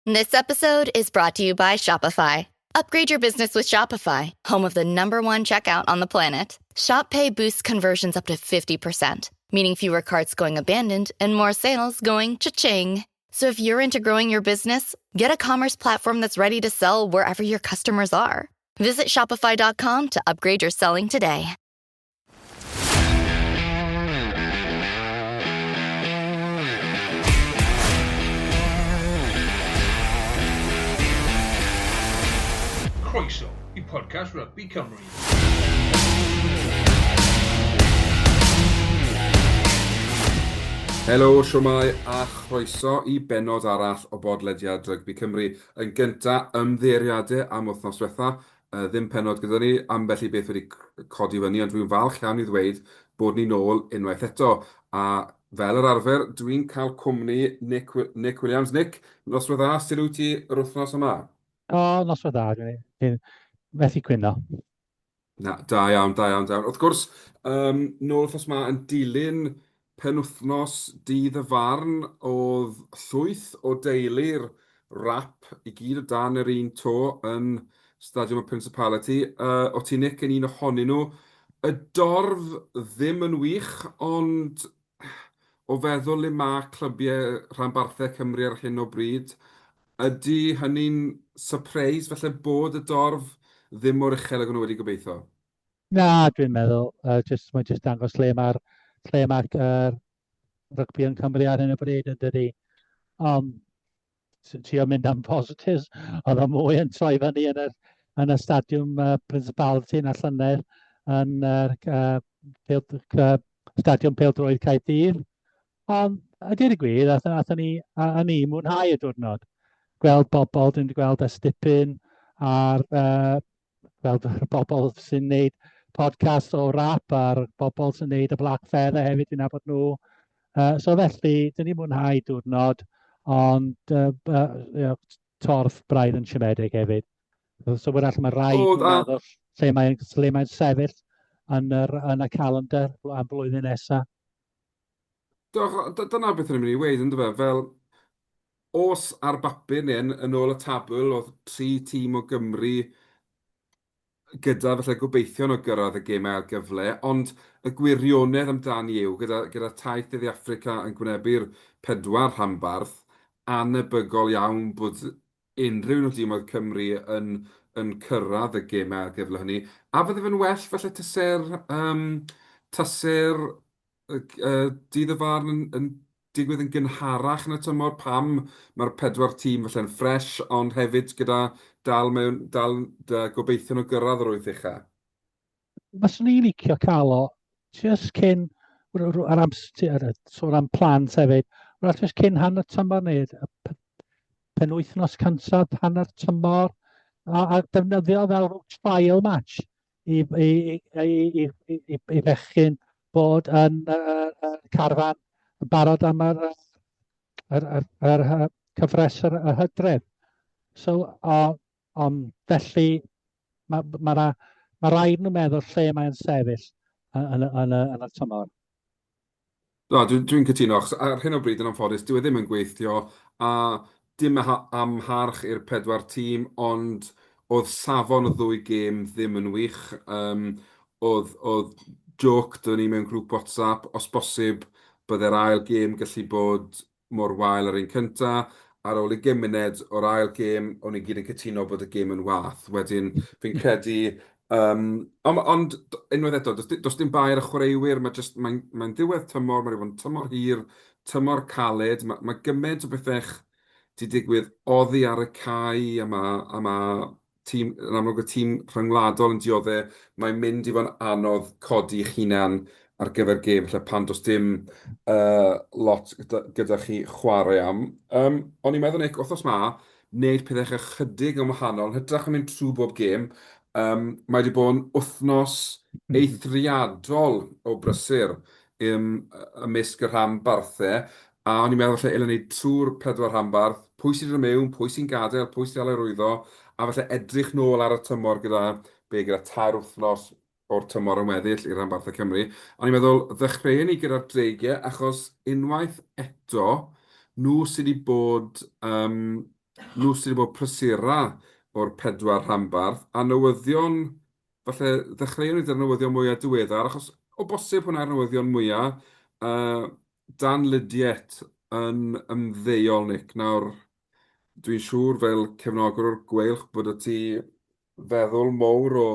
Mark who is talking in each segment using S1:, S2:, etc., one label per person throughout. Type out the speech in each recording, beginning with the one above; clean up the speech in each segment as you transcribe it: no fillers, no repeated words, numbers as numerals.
S1: This episode is brought to you by Shopify. Upgrade your business with Shopify, home of the number one checkout on the planet. Shop Pay boosts conversions up to 50%, meaning fewer carts going abandoned and more sales going cha-ching. So if you're into growing your business, get a commerce platform that's ready to sell wherever your customers are. Visit shopify.com to upgrade your selling today.
S2: Croeso i podcast Rugby Cymru.
S3: Helo, siwmai a chroeso i bennod arall o bodlediad Rygbi Cymru. Yn gynta, ymddiheuriadau am wythnos diwetha. Ddim pennod gyda ni, ambell i beth wedi codi fyny, ond dwi'n falch iawn i ddweud bod ni nôl unwaith eto. A fel yr arfer, dwi'n cael cwmni Nick, Nick Williams. Nick, noswaith dda, sut wyt ti yr wythnos yma?
S4: O, noswaith dda, dwi'n methu cwyno.
S3: Na, da iawn, da iawn, da iawn. Wrth gwrs, um, nôl wythnos 'ma yn dilyn penwythnos dydd y farn, oedd llwyth o deulu'r rap i gyd o dan yr un to yn Stadiwm y Principality. Uh, o ti Nick yn un ohonyn nhw. Y dorf ddim yn wych, ond o feddwl le mae clybiau rhanbarthau Cymru ar hyn o bryd, ydy hynny'n surprise falle bod y dorf ddim mor uchel ag o'n nhw wedi gobeithio?
S4: Na, dwi'n meddwl, uh, just, mae'n just dangos lle mae'r lle mae'r uh, rygbi yn Cymru ar hyn o bryd yn dydy. Um, trio mynd am positives, oedd o mwy yn troi fyny yn y, yn y stadiwm uh, Principality na llynedd yn uh, uh, pel, uh, stadiwm Pêl-droed Caerdydd. Ond, a dweud y gwir, athyn, athyn ni, a, a ni mwynhau y diwrnod. Gweld bobl, dwi'n gweld ers dipyn, a'r uh, gweld y bobl sy'n neud podcast o rap a'r bobl sy'n neud y Black Feather hefyd, dwi'n nabod nhw. Uh, so felly, dyn ni'n mwynhau diwrnod, ond uh, uh, torf braidd yn siomedig hefyd. So wrach mae rhaid oh, meddwl lle mae'n lle mae sefyll yn, yr, yn y calendar am blwyddyn nesaf.
S3: Dyna beth o'n i'n mynd i weud, ynddo fe, fel os ar bapur neu yn, yn ôl y tabl oedd tri tîm o Gymru gyda falle gobeithion o gyrraedd y gemau ail gyfle, ond y gwirionedd amdani yw, gyda, gyda taith Dde Affrica yn gwynebu'r pedwar rhanbarth, anebygol iawn bod unrhyw un o dimoedd Cymru yn, yn cyrraedd y gemau ail gyfle hynny. A fydde fe'n well falle tase'r um, tase'r dydd y farn yn, yn digwydd yn gynharach yn y tymor, pam mae'r pedwar tîm falle'n ffres, ond hefyd gyda dal mewn, dal da gobeithion o gyrraedd yr wyth ucha.
S4: Faswn i'n licio cael o just cyn, ar amser, sôn am plant hefyd, wrach just cyn hanner tymor neu penwythnos cyntaf hanner tymor, a, a defnyddio fel trial match i, i, i, i, i, i, i fechgyn bod yn uh, uh, carfan yn barod am yr, yr, yr, yr, yr cyfres yr, yr hydref. So, o, ond felly, mae ma, ma, ma rhaid nhw meddwl lle mae'n sefyll yn, yn, yn, yn, yn y tymor.
S3: Na, dwi'n dwi cytuno, achos ar hyn o bryd yn anffodus, dyw e ddim yn gweithio, a dim amharch i'r pedwar tîm, ond oedd safon y ddwy gêm ddim yn wych. Um, oedd, oedd joke 'da ni mewn grŵp WhatsApp, os bosib, bydde'r ail gêm gallu bod mor wael â'r un cynta. Ar ôl ugain munud o'r ail gêm, o'n i gyd yn cytuno bod y gêm yn wath. Wedyn, fi'n credu... Um, ond, ond unwaith eto, does, does dim bai ar y chwaraewyr, mae just, mae'n mae ddiwedd tymor, mae'n bod yn tymor hir, tymor caled, mae, mae gymaint o bethau 'di digwydd oddi ar y cae, a mae, a mae tîm, yn amlwg y tîm rhyngwladol yn diodde, mae'n mynd i fod yn anodd codi'ch hunan ar gyfer gêm lle pan does dim uh, lot gyda, gyda chi chwarae am. Um, o'n i'n meddwl, Nick, wythnos ma, wneud pethau ychydig yn wahanol, yn hytrach na mynd trwy bob gêm, um, mae wedi bod yn wythnos eithriadol o brysur um, ymysg y rhanbarthau, A o'n i'n meddwl falle elen ni trwy'r pedwar rhanbarth, pwy sy'n dod mewn, pwy sy'n gadael, pwy sy'n dal i arwyddo, a falle edrych nôl ar y tymor gyda, be, gyda tair wythnos o'r tymor yn weddill i ranbarthau Cymru. O'n i'n meddwl, ddechreuon ni gyda'r Dreigiau, achos unwaith eto, nhw sydd wedi bod um, Nhw sydd wedi bod prysura o'r pedwar rhanbarth, a newyddion, falle ddechreuwn ni 'da'r newyddion mwyaf diweddar, achos o bosib hwnna'r newyddion mwyaf, Dan Lydiate yn ymddeol, Nick. Nawr, dwi'n siŵr fel cefnogwr o'r Gweilch bod 'da ti feddwl mowr o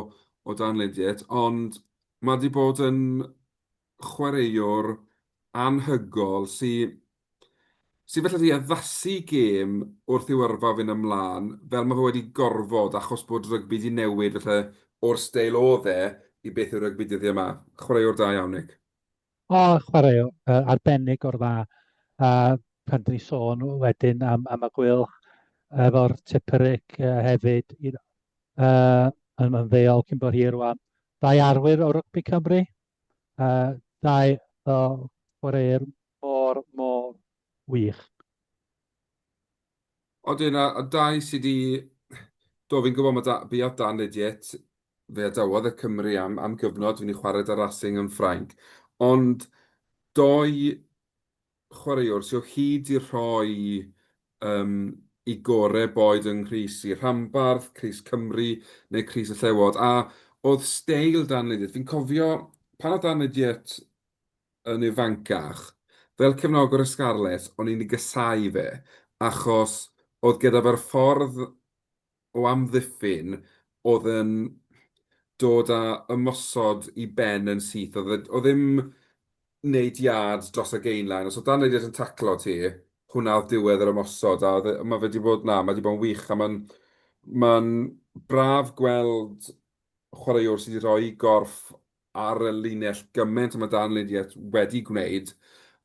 S3: o Dan Lydiate, ond mae 'di bod yn chwaraewr anhygoel sy sy falle 'di addasu gêm wrth i'w yrfa fynd ymlaen, fel mae fe wedi gorfod achos bod rygbi 'di newid falle o'r steil oedd e i beth yw rygbi dyddiau 'ma. Chwaraewr da iawn, Nick.
S4: O, chwaraewr arbennig o'r dda. A pan dyn ni sôn wedyn am, am y Gweilch efo'r Tipuric hefyd, you know, yn ymddeol cyn bo hir rwan. Dau arwyr o rygbi Cymru, dau o chwaraewyr mor, mor wych.
S3: Odyn, a dau sydd wedi... Do, fi'n gwybod mae da, buodd Dan Lydiate, fe adawodd y Cymru am, am gyfnod, fi'n i chwarae 'da Racing yn Ffrainc. Ond dou chwaraewr sydd o hyd i rhoi um, i gore boed yng nghrys i rhanbarth, crys Cymru neu crys y Llewod. A oedd steil Dan Lydiate, fi'n cofio pan oedd Dan Lydiate yn ifancach, fel cefnogwr y Scarlets, o'n i'n ei gasáu fe, achos oedd gyda fe'r ffordd o amddiffyn oedd yn dod â ymosod i ben yn syth. Oedd e, oedd ddim wneud yards dros y gain line. Os oedd Dan Lydiate yn taclo ti, hwnna oedd diwedd yr ymosod. A oedd e, mae fe wedi bod, na, mae wedi bod yn wych. A mae'n mae'n braf gweld chwaraewr sydd wedi rhoi gorff ar y linell gymaint mae Dan Lydiate wedi gwneud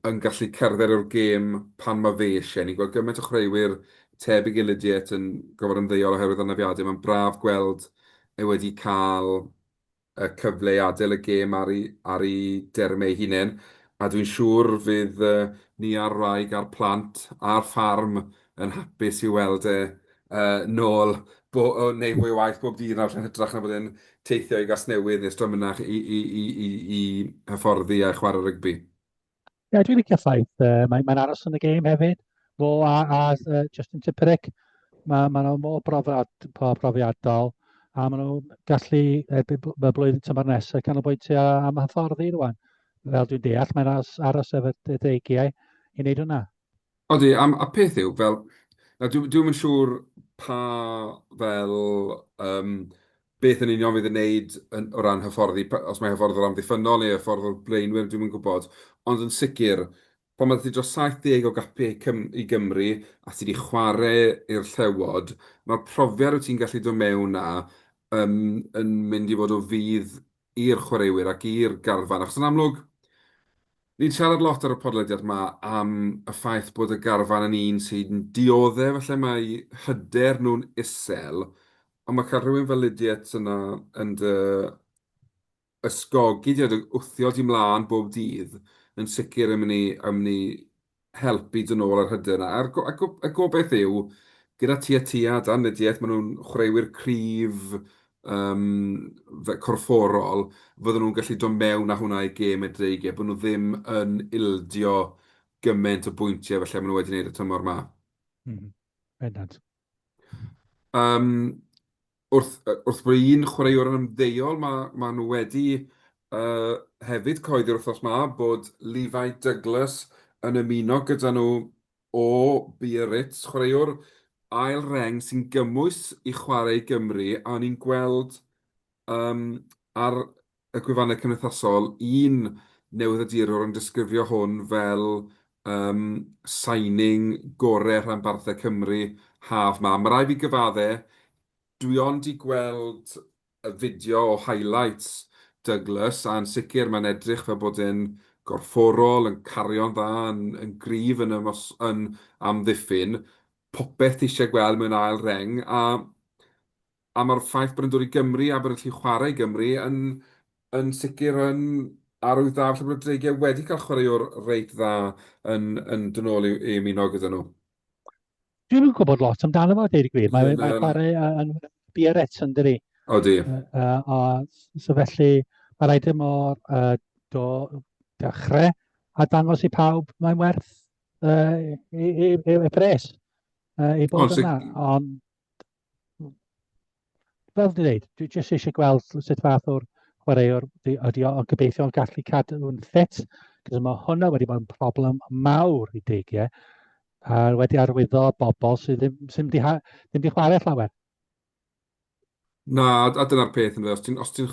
S3: yn gallu cerdded o'r gêm pan mae fe eisiau. Ni'n gweld gymaint o chwaraewyr tebyg i Lydiate yn gorfod ymddeol oherwydd anafiadau. Mae'n braf gweld e wedi cael y cyfle i adael y gêm ar ei, ar ei dermau ei hunain. A dwi'n siŵr fydd ni a'r wraig a'r plant a'r ffarm yn hapus i weld e nôl bo, neu fwy o waith bob dydd nawr yn hytrach na bod e'n teithio i Gasnewydd neu Stramynach i, i, i, i, i hyfforddi a chwarae rygbi.
S4: Ie, yeah, dwi'n licio ffaith. Uh, Mae'n mae aros yn y gêm hefyd. Fo a, a uh, Justin Tipuric, mae ma nhw mor brofiad, profiadol a maen nhw'n gallu erbyn y blwyddyn tymor nesaf canolbwyntio am hyfforddi rwan. Fel dwi'n deall, mae'n aros, aros efo dreigiau i wneud hwnna.
S3: Odi, a a peth yw, fel, na dwi dwi'm yn siŵr pa fel yym beth yn union fydd yn wneud yn o ran hyfforddi, os mae hyfforddwr amddiffynnol neu hyfforddwr blaenwyr, dwi'm yn gwybod. Ond yn sicr, pan mae 'da ti dros 70 o gapiau i Cym- i Gymru a ti 'di chwarae i'r Llewod, mae'r profiad wyt ti'n gallu dod mewn 'na yym yn mynd i fod o fudd i'r chwaraewyr ac i'r garfan, achos yn amlwg, ni'n siarad lot ar y podlediad 'ma am y ffaith bod y garfan yn un sy'n dioddef, falle mae hyder nhw'n isel, ond mae cael rhywun fel Lydiate yna yn dy ysgogi di a dy wthio di mlaen bob dydd yn sicr yn mynd i, yn mynd i helpu dod nôl â'r hyder 'na. A'r go- a go- y gobaith yw, gyda ti a Tia, Dan Lydiate, maen nhw'n chwaraewyr cryf, um, fe- corfforol, fydden nhw'n gallu dod mewn â hwnna i gêm y Dreigiau, bod nhw ddim yn ildio gymaint o bwyntiau falle maen nhw wedi gwneud y tymor 'ma.
S4: Mm -hmm. Bendant.
S3: Um, wrth, wrth bod un chwaraewr yn ymddeol, mae, ma nhw wedi uh, hefyd coeddi'r wythnos ma bod Levi Douglas yn ymuno gyda nhw o Biarritz, chwaraewr ail reng sy'n gymwys i chwarae i Gymru, a o'n i'n gweld um, ar y gwefannau cymdeithasol, un newyddiadurwr yn disgrifio hwn fel um, signing gorau rhanbarthau Cymru haf 'ma. Mae rhaid fi gyfadde, dwi ond i gweld y fideo o highlights Douglas, a'n sicr mae'n edrych fel bod e'n gorfforol, yn cario'n dda, yn, yn gryf yn, ymos, yn amddiffyn. Popeth ti eisiau gweld mewn ail reng, a a mae'r ffaith bod e'n dod i Gymru a bod e'n gallu chwarae i Gymru yn, yn sicr yn arwydd da falle bod y Dreigiau wedi cael chwaraewr reit dda yn, yn dod nôl i, i ymuno gyda nhw.
S4: Dwi'm yn gwybod lot amdano fo, deud y gwir. Mae'n mae chwarae yn Biarritz yn dydi?
S3: Odi.
S4: So felly, mae rhaid i mor do dechrau a dangos i pawb mae'n werth i, i, i, i pres. i bod yna. Ond fel dwi'n dweud, dwi jyst eisiau gweld sut fath o'r chwaraewr ydy o, ond gobeithio yn gallu cadw'n ffit, cos mae hwnna wedi bod yn problem mawr i Dreigiau, a wedi arwyddo bobl sydd ddim, sydd ddim, ddim di chwarae llawer.
S3: Na, a dyna'r peth ynde, os ti'n... Os ti'n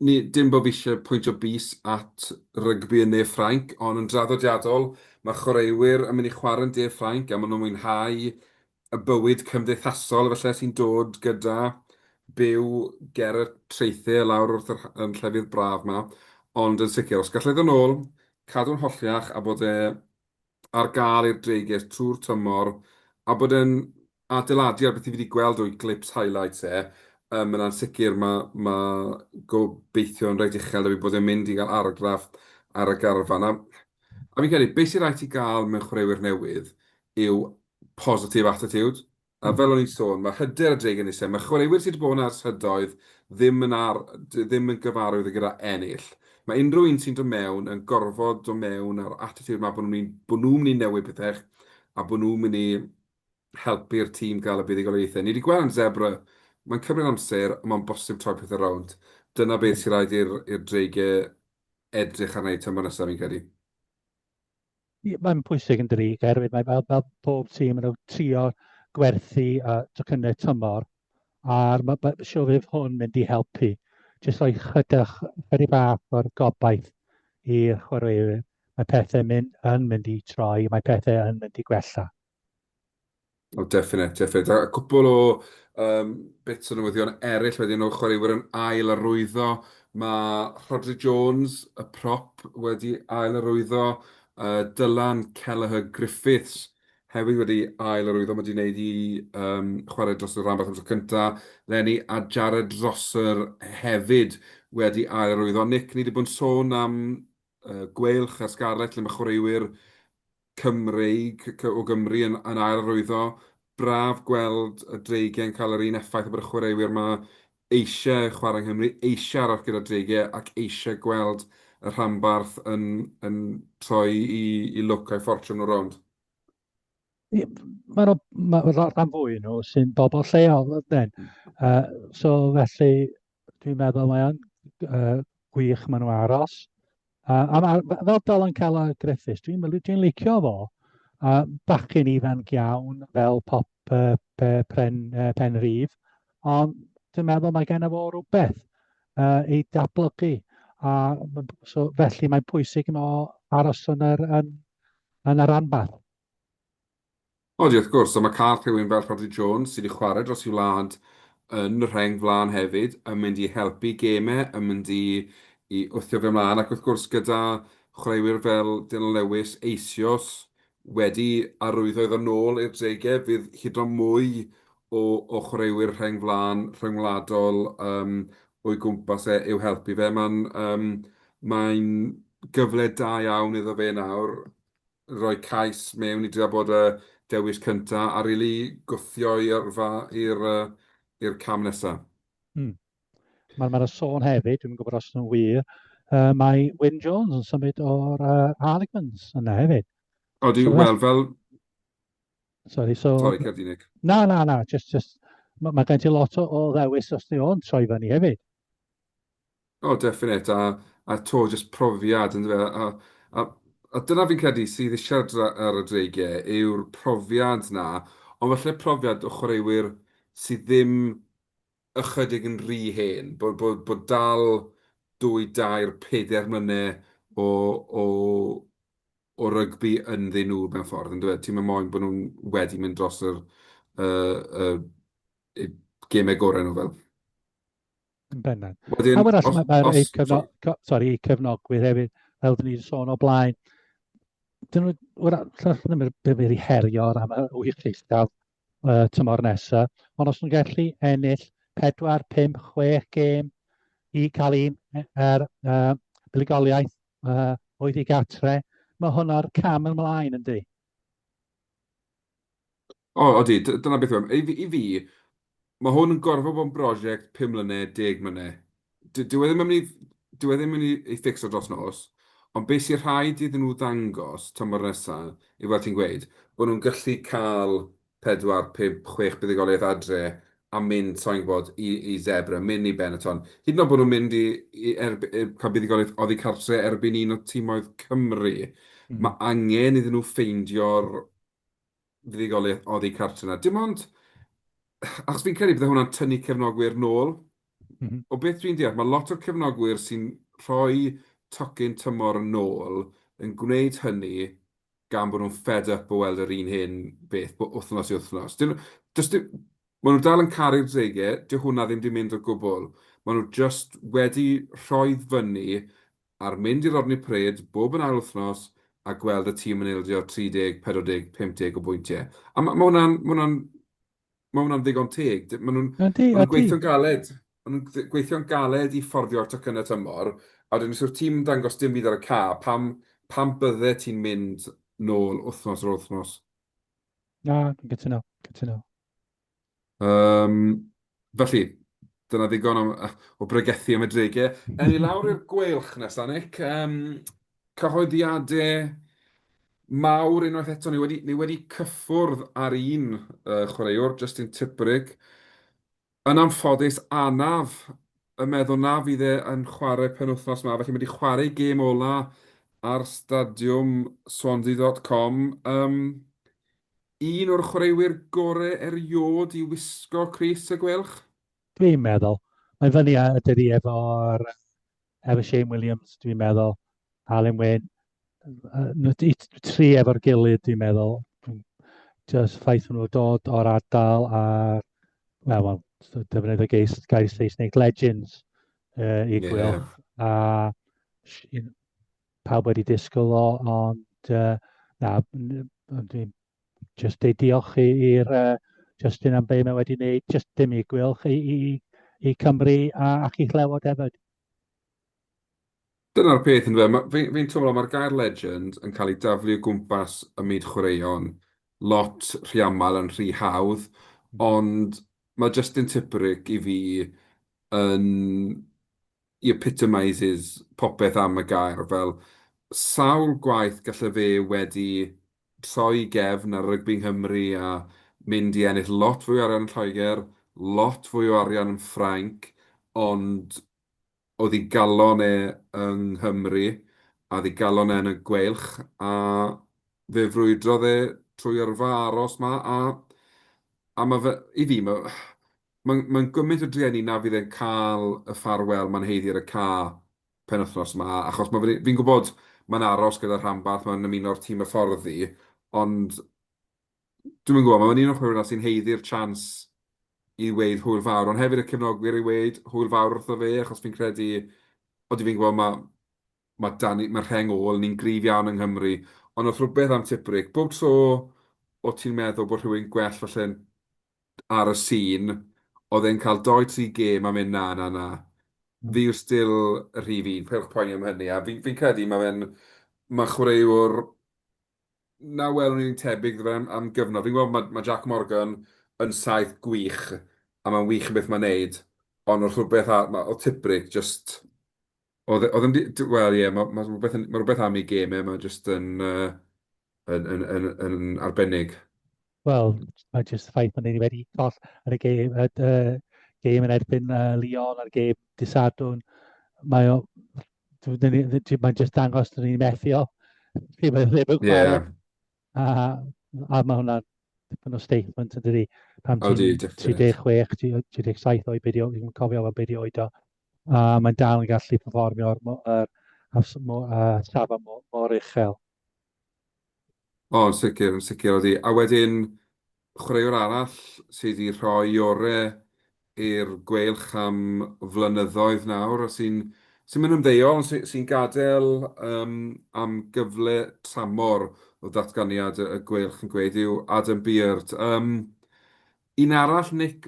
S3: ni, dim bod fi eisiau pwyntio bys at rygbi yn Ne Ffrainc, ond yn draddodiadol, mae chwaraewyr yn mynd i chwarae yn De Ffrainc a maen nhw'n mwynhau y bywyd cymdeithasol efallai sy'n dod gyda byw ger y traethau a lawr wrth yr, yn llefydd braf 'ma. Ond yn sicr, os gallai ddod nôl, cadw'n holliach a bod e ar gael i'r Dreigiau trwy'r tymor, a bod e'n adeiladu ar beth i fi wedi gweld o'i clips highlights e, yym yna'n sicr mae ma' gobeithio yn reit uchel 'da fi bod e'n mynd i gael argraff ar y garfan. A, a fi'n credu, beth sy'n rhaid ti gael mewn chwaraewyr newydd yw positive attitude. A fel o'n i'n sôn, mae hyder y Dreigiau yn isel. Mae chwaraewyr sydd wedi bod yna ers hydoedd ddim yn ar, ddim yn gyfarwydd gyda ennill. Mae unrhyw un sy'n dod mewn yn gorfod dod mewn â'r attitude 'ma bod nhw'n mynd, bod nhw'n mynd i newid pethau a bod nhw'n mynd i helpu'r tîm gael y buddugoliaethau. Ni wedi gweld yn Zebre, mae'n cymryd amser, ond mae'n bosib troi pethau rownd. Dyna beth sy'n rhaid i'r Dreigiau edrych ar wneud tymor nesaf, fi'n credu.
S4: Mae'n pwysig yn dydi, oherwydd mae fel, fel pob tîm yn nhw trio gwerthu tocynnau tymor, a'r ma, ma, siŵr fydd hwn mynd i helpu. Jyst rhoi chydig, chydig bach o'r gobaith i'r chwaraewyr. Mae pethau mynd, yn mynd i troi, mae pethau yn mynd i gwella.
S3: O, definite, definite. A cwpl o um, bits o newyddion eraill wedyn o chwaraewyr yn ail arwyddo. Mae Rhodri Jones, y prop, wedi ail arwyddo. Dylan Kelleher Griffiths hefyd wedi ail arwyddo. Mae wedi gwneud i um, chwarae dros y rhanbarth am tro cyntaf leni. A Jared Rosser hefyd wedi ail arwyddo. Nick, ni wedi bod yn sôn am Gweilch a Scarlets lle mae chwaraewyr Cymreig o Gymru yn, yn ail arwyddo. Braf gweld y Dreigiau yn cael yr un effaith a bod y chwaraewyr 'ma eisiau chwarae yng Nghymru, eisiau aros gyda'r Dreigiau ac eisiau gweld y rhanbarth yn, yn troi i, i lwc a'i ffortiwn nhw rownd.
S4: Mae nhw, mae rhan fwy nhw sy'n bobl lleol, ydyn. So felly dwi'n meddwl mae o'n uh, gwych maen nhw aros. A ma, fel Dylan Keller Griffiths, dwi'n dwi licio fo. Bachgen ifanc iawn, fel pop pe, pren, pen rhif, ond dwi'n meddwl mae gen fo rhywbeth i datblygu. A so, felly mae'n pwysig mo aros yn yr, yn, yn yr anbarth.
S3: Odi, wrth gwrs, a mae cael rhywun fel Rhodri Jones, sydd wedi chwarae dros ei wlad yn y rheng flaen hefyd, yn mynd i helpu gemau, yn mynd i i wthio fe mlaen, ac wrth gwrs gyda chwaraewyr fel Dylan Lewis eisoes wedi arwyddo iddo nôl i'r Dreigiau, fydd hyd yn oed mwy o o chwaraewyr rheng flaen rhyngwladol yym o'i gwmpas e i'w helpu fe. Mae'n yym mae'n gyfle da iawn iddo fe nawr rhoi cais mewn i drio bod y dewis cynta a rili gwthio i yrfa i'r i'r cam nesa.
S4: Mm. Mae'r ma sôn hefyd, dwi'n gwybod os nhw'n wir, uh, mae Wyn Jones yn symud o'r uh, Harlequins yna hefyd.
S3: Odi, so, wel, fel...
S4: Sorry, so...
S3: Sorry, cer di, Nick.
S4: Na, na, na, just, just, mae ma gen ti lot o, o ddewis os di o'n troi fyny hefyd.
S3: O, definite, a, a 'to, jyst profiad, yndyfe? A, a, a dyna fi'n credu sydd eisiau ar, ar y Dreigiau, yw'r profiad 'na, ond falle profiad o chwaraewyr sydd ddim ychydig yn rhy hen, bod, bod, bod dal dwy, dair, pedair mlynedd o, o, o rygbi ynddyn nhw mewn ffordd, yndyfe? Ti'm yn moyn bod nhw'n wedi mynd dros yr, y, y, y gemau gorau nhw fel.
S4: Yn bendant. Wedyn, a wrach, mae'r ma, ma cefno, sorry, cefnogwyr hefyd, fel dyn ni wedi sôn o blaen, dyn nhw, wrach, ddim yn wedi herio am y wych eithaf uh, tymor nesaf, ond os nhw'n gallu ennill 4, 5, 6 gêm i cael un er uh, buddugoliaeth uh, oedd i gatre, mae hwnna'r cam ymlaen yndi?
S3: O, odi, dyna beth yw e. I fi, i fi, mae hwn yn gorfod bod yn brosiect 5 mlynedd, 10 mlynedd. Dyw e ddim yn mynd i, dyw e ddim yn mynd i ei fficso dros nos, ond beth sy'n rhaid iddyn nhw ddangos tymor nesaf, yw fel ti'n gweud, bod nhw'n gallu cael... 4, 5, 6 buddugoliaeth adre a mynd, sa i'n gwybod, i, i Zebre, mynd i Benetton. Hyd yn oed bod nhw'n mynd i, i, erb, i cael buddugoliaeth oddi cartre erbyn un o timoedd Cymru, mae angen iddyn nhw ffeindio'r fuddugoliaeth oddi cartre 'na. Dim ond, achos fi'n credu bydde hwnna'n tynnu cefnogwyr nôl. O beth dwi'n deall, mae lot o'r cefnogwyr sy'n rhoi tocyn tymor yn ôl yn gwneud hynny gan bod nhw'n fed up o weld yr un hen beth wythnos i wythnos. Dyn nhw, does dim, maen nhw dal yn caru'r Dreigiau, dyw hwnna ddim 'di mynd o gwbl. Maen nhw jyst wedi rhoi fyny ar mynd i'r Rodney Parade bob yn ail wythnos a gweld y tîm yn ildio 30, 40, 50 o bwyntiau. A ma' ma' hwnna'n ma' hwnna'n ma' hwnna'n ddigon teg. Maen nhw'n maen nhw'n gweithio'n galed. Maen nhw'n gweithio'n galed i fforddio'r tocynnau tymor, a wedyn os yw'r tîm yn dangos dim byd ar y ca, pam, pam bydde ti'n mynd nôl wythnos ar wythnos?
S4: Na, dwi'n cytuno, cytuno.
S3: Um, felly, dyna ddigon o, o bregethu am y dreigiau. Ewn ni lawr i'r gweilch nesaf, Nick. Um, cyhoeddiadau mawr unwaith eto. Ni wedi, ni wedi cyffwrdd ar un uh, chwaraewr, Justin Tipuric. Yn anffodus, anaf y meddwl na fydd e yn chwarae penwythnos yma, felly mae wedi chwarae gêm ola ar stadiwm Swansea.com. Um, un o'r chwaraewyr gorau erioed i wisgo crys y Gweilch?
S4: Dwi'n meddwl. Mae'n fyny a dydi efo'r efo Shane Williams, dwi'n meddwl. Alun Wyn. Nhw i tri efo'r gilydd, dwi'n meddwl. Just ffaith nhw'n dod o'r ardal a, wel, well, defnyddio gair, gair Saesneg, legends uh, i yeah. Gweilch. A pawb wedi disgwyl o, ond uh, na, dwi'n just deud diolch i'r uh, Justin am be mae wedi wneud, just dim i Gweilch, i, i, i Cymru a, ac i Llewod hefyd.
S3: Dyna'r peth yndyfe, ma' fi fi'n teimlo mae'r gair legend yn cael ei daflu o gwmpas ym myd chwaraeon lot rhy aml yn rhy hawdd, ond mae Justin Tipuric i fi yn epitomises popeth am y gair, fel sawl gwaith gallai fe wedi troi gefn ar rygbi Nghymru a mynd i ennill lot fwy o arian yn Lloegr, lot fwy o arian yn Ffrainc, ond oedd ei galon e yng Nghymru a oedd ei galon e yn y Gweilch a fe frwydrodd e trwy yrfa aros 'ma a a ma' fe, i fi, ma' mae'n mae'n gymaint o drueni na fydd e'n cael y ffarwel mae'n haeddu ar y ca penwythnos 'ma, achos ma' fe fi'n gwybod mae'n aros gyda'r rhanbarth, mae'n ymuno'r tîm hyfforddi, ond dwi'm yn gwybod, mae'n un o'r chwaraewyr 'na sy'n haeddu'r chance i weud hwyl fawr, ond hefyd y cefnogwyr i weud hwyl fawr wrtho fe, achos fi'n credu, odi fi'n gwybod mae mae Danny, mae rheng ôl ni'n gryf iawn yng Nghymru, ond oedd rhywbeth am Tipuric, bob tro o ti'n meddwl bod rhywun gwell falle'n ar y sîn, oedd e'n cael dou tri gêm a mynd na, na, na, fi yw still y rhif un, peidiwch poeni am hynny, a fi'n fi credu mae fe'n, mae chwaraewr na welwn ni'n tebyg iddo fe am, am gyfnod. Fi'n gwybod mae, mae Jack Morgan yn saith gwych, a mae'n wych yn beth mae'n neud, ond oedd rhywbeth ar, ma, oedd Tipuric just, oedd e, oedd e'n, wel ie, mae, mae rhywbeth, yn, mae rhywbeth am ei gêm e, mae just yn, uh, yn, yn, yn, yn arbennig.
S4: Wel, mae jyst y ffaith bod ni wedi coll ar y gêm, y, uh, gêm yn erbyn uh, Lyon a'r gêm dydd Sadwrn. Mae o, mae'n jyst dangos dyn ni'n methu o. Pryd mae ddim yn chwarae. Yeah. A, a mae hwnna'n dipyn o statement yn dydi. Pan ti'n 36, 37 oed, beth dwi'n cofio fel beth i oed o. A mae'n dal yn gallu performio ar, ar, ar, ar safon mor, mor uchel.
S3: O, yn sicr, yn sicr, odi. A wedyn, chwaraewr arall sydd wedi rhoi ore i'r Gweilch am flynyddoedd nawr, a sy'n sy'n mynd ymddeol, ond sy, sy'n gadael um, am gyfle tramor o ddatganiad y, y Gweilch yn gweud yw Adam Beard. Um, un arall, Nick,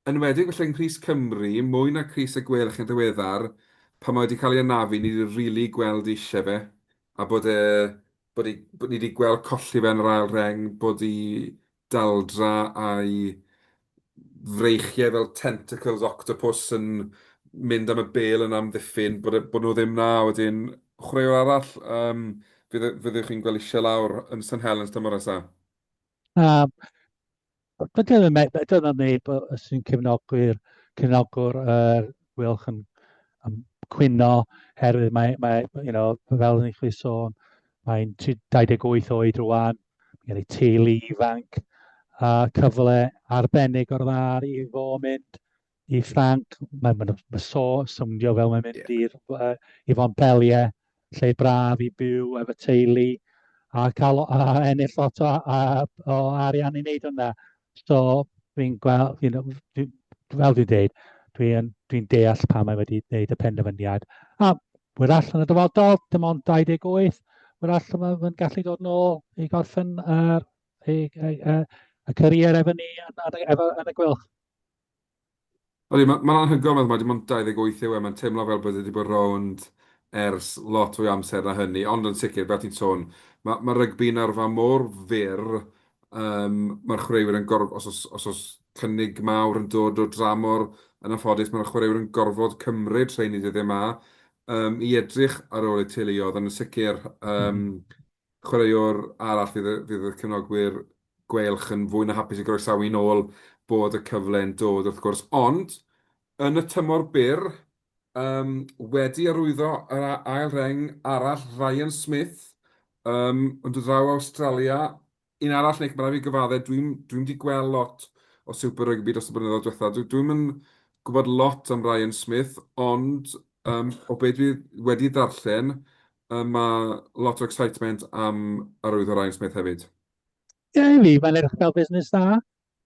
S3: yn enwedig falle yng nghrys Cymru, mwy na crys y Gweilch yn ddiweddar, pan mae wedi cael ei anafu, ni wedi rili gweld eisiau fe, a bod e, bod, i, bod ni wedi gweld colli fe yn yr ail reng, bod i daldra a'i freichiau fel tentacles octopus yn mynd am y bêl yn amddiffyn, bod, e, bod nhw ddim na. Wedyn, chwaraewr arall, um, fydd, fyddwch chi'n gweld eisiau lawr yn St Helens tymor nesaf?
S4: Um, Dyna neb sy'n cefnogwyr, cefnogwr yr Gweilch yn, yn cwyno herwydd mae, mae you know, fel ni chwi sôn, mae'n 28 oed rwan, mae gen i teulu ifanc, a cyfle arbennig o'r dda i fo mynd i Ffranc. Mae'n ma, ma so, swndio fel mae'n mynd yeah. i'r, uh, i Fontpellier, lle braf i byw efo teulu a cael a ennill lot o, a, o arian i wneud hwnna. So dwi'n gweld, you know, dwi, fel dwi'n dweud, dwi'n dwi deall pam mae wedi gwneud y penderfyniad. A wrach yn y dyfodol, dim ond 28, wrach mae'n gallu dod nôl i gorffen yr, y, y, y, y career efo ni yn, yn, efo, yn y Gweilch.
S3: Ydy, mae'n ma anhygoel meddwl mae dim ond 28 yw e, mae'n teimlo fel bod e wedi bod rownd ers lot fwy o amser na hynny, ond yn sicr, fel ti'n sôn, mae, mae rygbi'n arfer mor fyr, um, mae'r chwaraewyr yn gorfod, os oes, os oes cynnig mawr yn dod o dramor, yn anffodus, mae'r chwaraewyr yn gorfod cymryd rheini dyddiau yma um, i edrych ar ôl eu teuluoedd, ond yn sicr, um, chwaraewr arall fydd y, fydd y cefnogwyr Gweilch yn fwy na hapus i groesawu nôl bod y cyfle'n dod wrth gwrs. Ond, yn y tymor byr, um, wedi arwyddo yr ail reng arall, Ryan Smith, um, yn dod draw o Awstralia. Un arall, Nick, mae rhaid fi gyfadde, dwi'n dwi wedi gweld lot o Super Rugby dros y blynyddoedd diwetha. Dwi'n dwi yn gwybod lot am Ryan Smith, ond um, o beth dwi wedi ddarllen, Mae lot o excitement am arwyddo Ryan Smith hefyd.
S4: Ie, i fi, mae'n edrych fel busnes dda.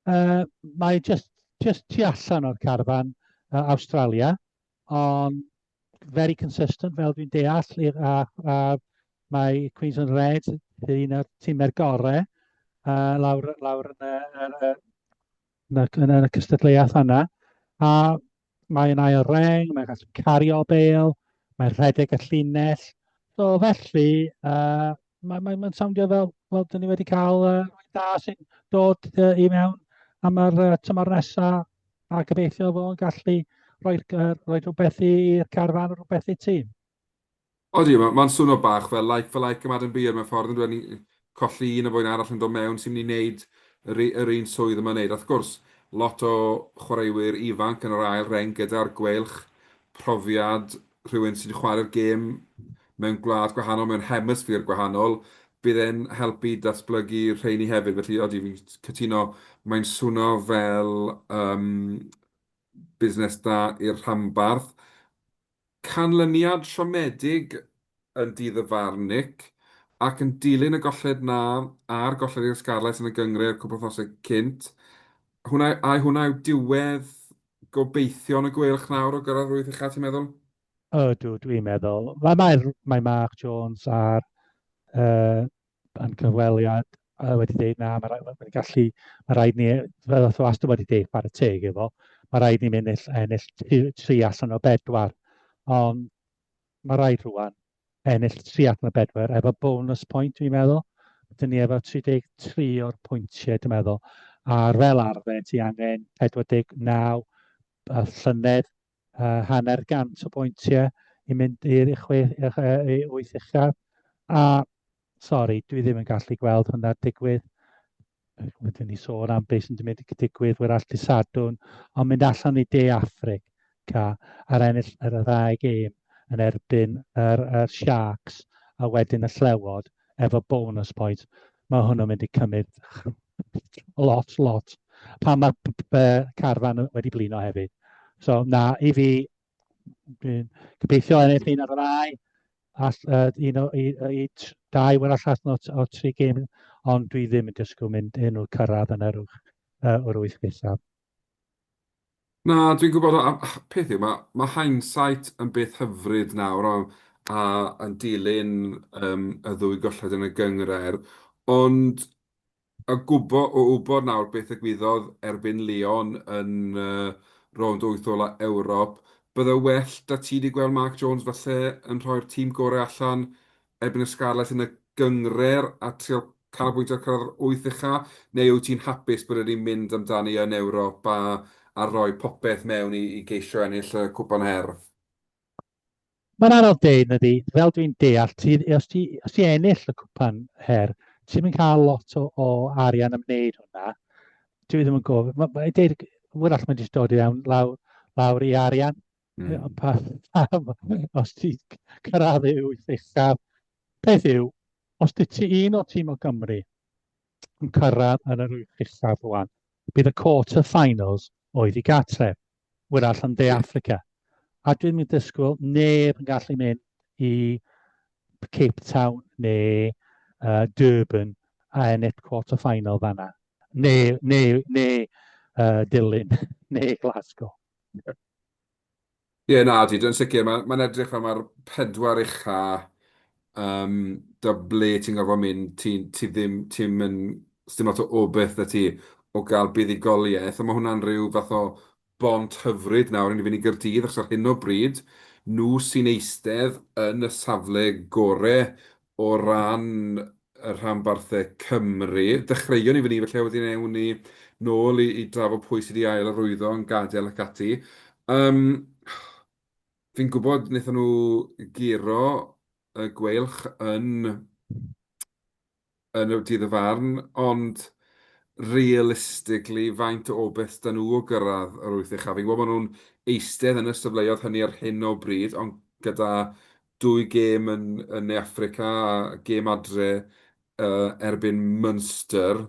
S4: Uh, mae just, just tu allan o'r carfan uh, Australia, ond very consistent fel dwi'n deall, a, a mae Queensland Reds un o'r tîmau'r gorau uh, lawr, lawr yn y, yn y, yn y, yn y cystadleuaeth yna. A mae'n ail reng, mae'n gallu cario bêl, mae'n rhedeg y llinell. So felly, uh, mae'n mae, mae soundio fel, fel dyn ni wedi cael uh, da sy'n dod uh, i mewn am yr uh, tymor nesaf a gobeithio fo'n gallu rhoi, uh, rhoi rhywbeth i'r carfan, rhywbeth i'r tîm.
S3: Odi, mae'n ma swnio bach fel like for like am Adam Beard mewn ffordd yn dweud ni colli un o fo'n arall yn dod mewn sy'n mynd i wneud yr, yr un swydd yma'n wneud. Wrth gwrs, lot o chwaraewyr ifanc yn yr ail reng gyda'r Gweilch, profiad rhywun sy'n chwarae'r gêm mewn gwlad gwahanol, mewn hemisphere gwahanol, bydd e'n helpu datblygu rheini hefyd. Felly, odi, fi'n cytuno, mae'n swnio fel um, busnes da i'r rhanbarth. Canlyniad siomedig yn dydd y farn, Nick, ac yn dilyn y golled 'na a'r golled i'r Scarlets yn y gynghrair cwpl wythnosau cynt, hwnna, ai hwnna yw diwedd gobeithion y Gweilch nawr o gyrraedd yr wyth ucha, ti'n meddwl?
S4: Ydw, dwi'n meddwl. Mae, mae, mae Mark Jones a'r uh, yn cyfweliad uh, wedi dweud na, mae rhaid, mae gallu, mae rhaid ni, fel oedd wastad wedi dweud, chwarae teg efo, mae rhaid ni mynd ennill, ennill tri, tri allan o bedwar. Ond mae rhaid rwan ennill tri allan o bedwar efo bonus point, dwi'n meddwl. Dyn ni efo 33 o'r pwyntiau, dwi'n meddwl. A'r fel arfer, ti angen 49 a llynedd uh, hanner gant o bwyntiau i mynd i'r chwe, i wyth uchaf. A, sori, dwi ddim yn gallu gweld hwnna'n digwydd. Wedyn ni sôn am beth sy'n mynd i digwydd wrach dy Sadwrn, ond mynd allan i De Affrig ca, ar ennill yr ddau gêm yn erbyn yr, yr Sharks a wedyn y Llewod efo bonus point, mae hwnnw'n mynd i cymryd lot, lot. Pan mae carfan wedi blino hefyd. So na, i fi, dwi'n gobeithio ennill un ar y ddau, all, uh, un o, i, i, dau wrach allan o, o tri gêm, ond dwi ddim yn disgwyl mynd un o'r cyrraedd yn yr, uh, o'r wyth nesaf.
S3: Na, dwi'n gwybod, a, a peth yw, mae, mae hindsight yn beth hyfryd nawr, o, a yn dilyn um, y ddwy golled yn y gynghrair, ond a gwbo, o wybod nawr beth ddigwyddodd erbyn Lyon yn uh, rownd wyth ola Ewrop, bydde well 'da ti 'di gweld Mark Jones falle yn rhoi'r tîm gorau allan erbyn y Scarlets yn y gynghrair a trio canolbwyntio ar cyrraedd yr wyth ucha, neu wyt ti'n hapus bod wedi mynd amdani yn Ewrop a, a rhoi popeth mewn i, i geisio ennill y Cwpan Her?
S4: Mae'n anodd deud, nadi, fel dwi'n deall, ti, os ti, os ti ennill y cwpan her, ti'n mynd cael lot o, o arian am wneud hwnna. Dwi ddim yn gwybod. Mae, ma, deud, wrach mae'n jyst dod i fewn lawr, lawr i arian. Mm. Pa, pam, os ti'n cyrraedd y wyth uchaf. Peth yw, os di ti un o'r tîm o Gymru yn cyrraedd yn yr wyth uchaf rwan, bydd y quarter finals oedd i gartref, wrach yn De Affrica. A dwi'n mynd disgwyl neb yn gallu mynd i Cape Town neu uh, Durban a ennill quarter final fanna. Neu, neu, neu uh, Dulyn, neu Glasgow.
S3: Ie, yeah, na, di, yn sicr, mae'n ma edrych fel mae'r pedwar ucha um, da ble ti'n gorfod mynd, ti, ti ddim, ti'n mynd, sdim lot o obeith da ti o gael buddugoliaeth, a mae hwnna'n rhyw fath o bont hyfryd nawr i ni fynd i Gaerdydd, achos ar hyn o bryd, nhw sy'n eistedd yn y safle gore o ran y rhanbarthau Cymru. Dechreuon ni fyny falle, wedyn ewn ni nôl i, i drafod pwy sydd wedi ail arwyddo yn gadael ac ati. Um, fi'n gwybod wnaethon nhw guro y Gweilch yn yn y dydd y farn, ond realistically, faint o obaith 'da nhw o gyrraedd yr wyth uchaf? Fi'n gwybod bod nhw'n eistedd yn y safleoedd hynny ar hyn o bryd, ond gyda dwy gêm yn, yn Ne Affrica a gêm adre uh, erbyn Munster,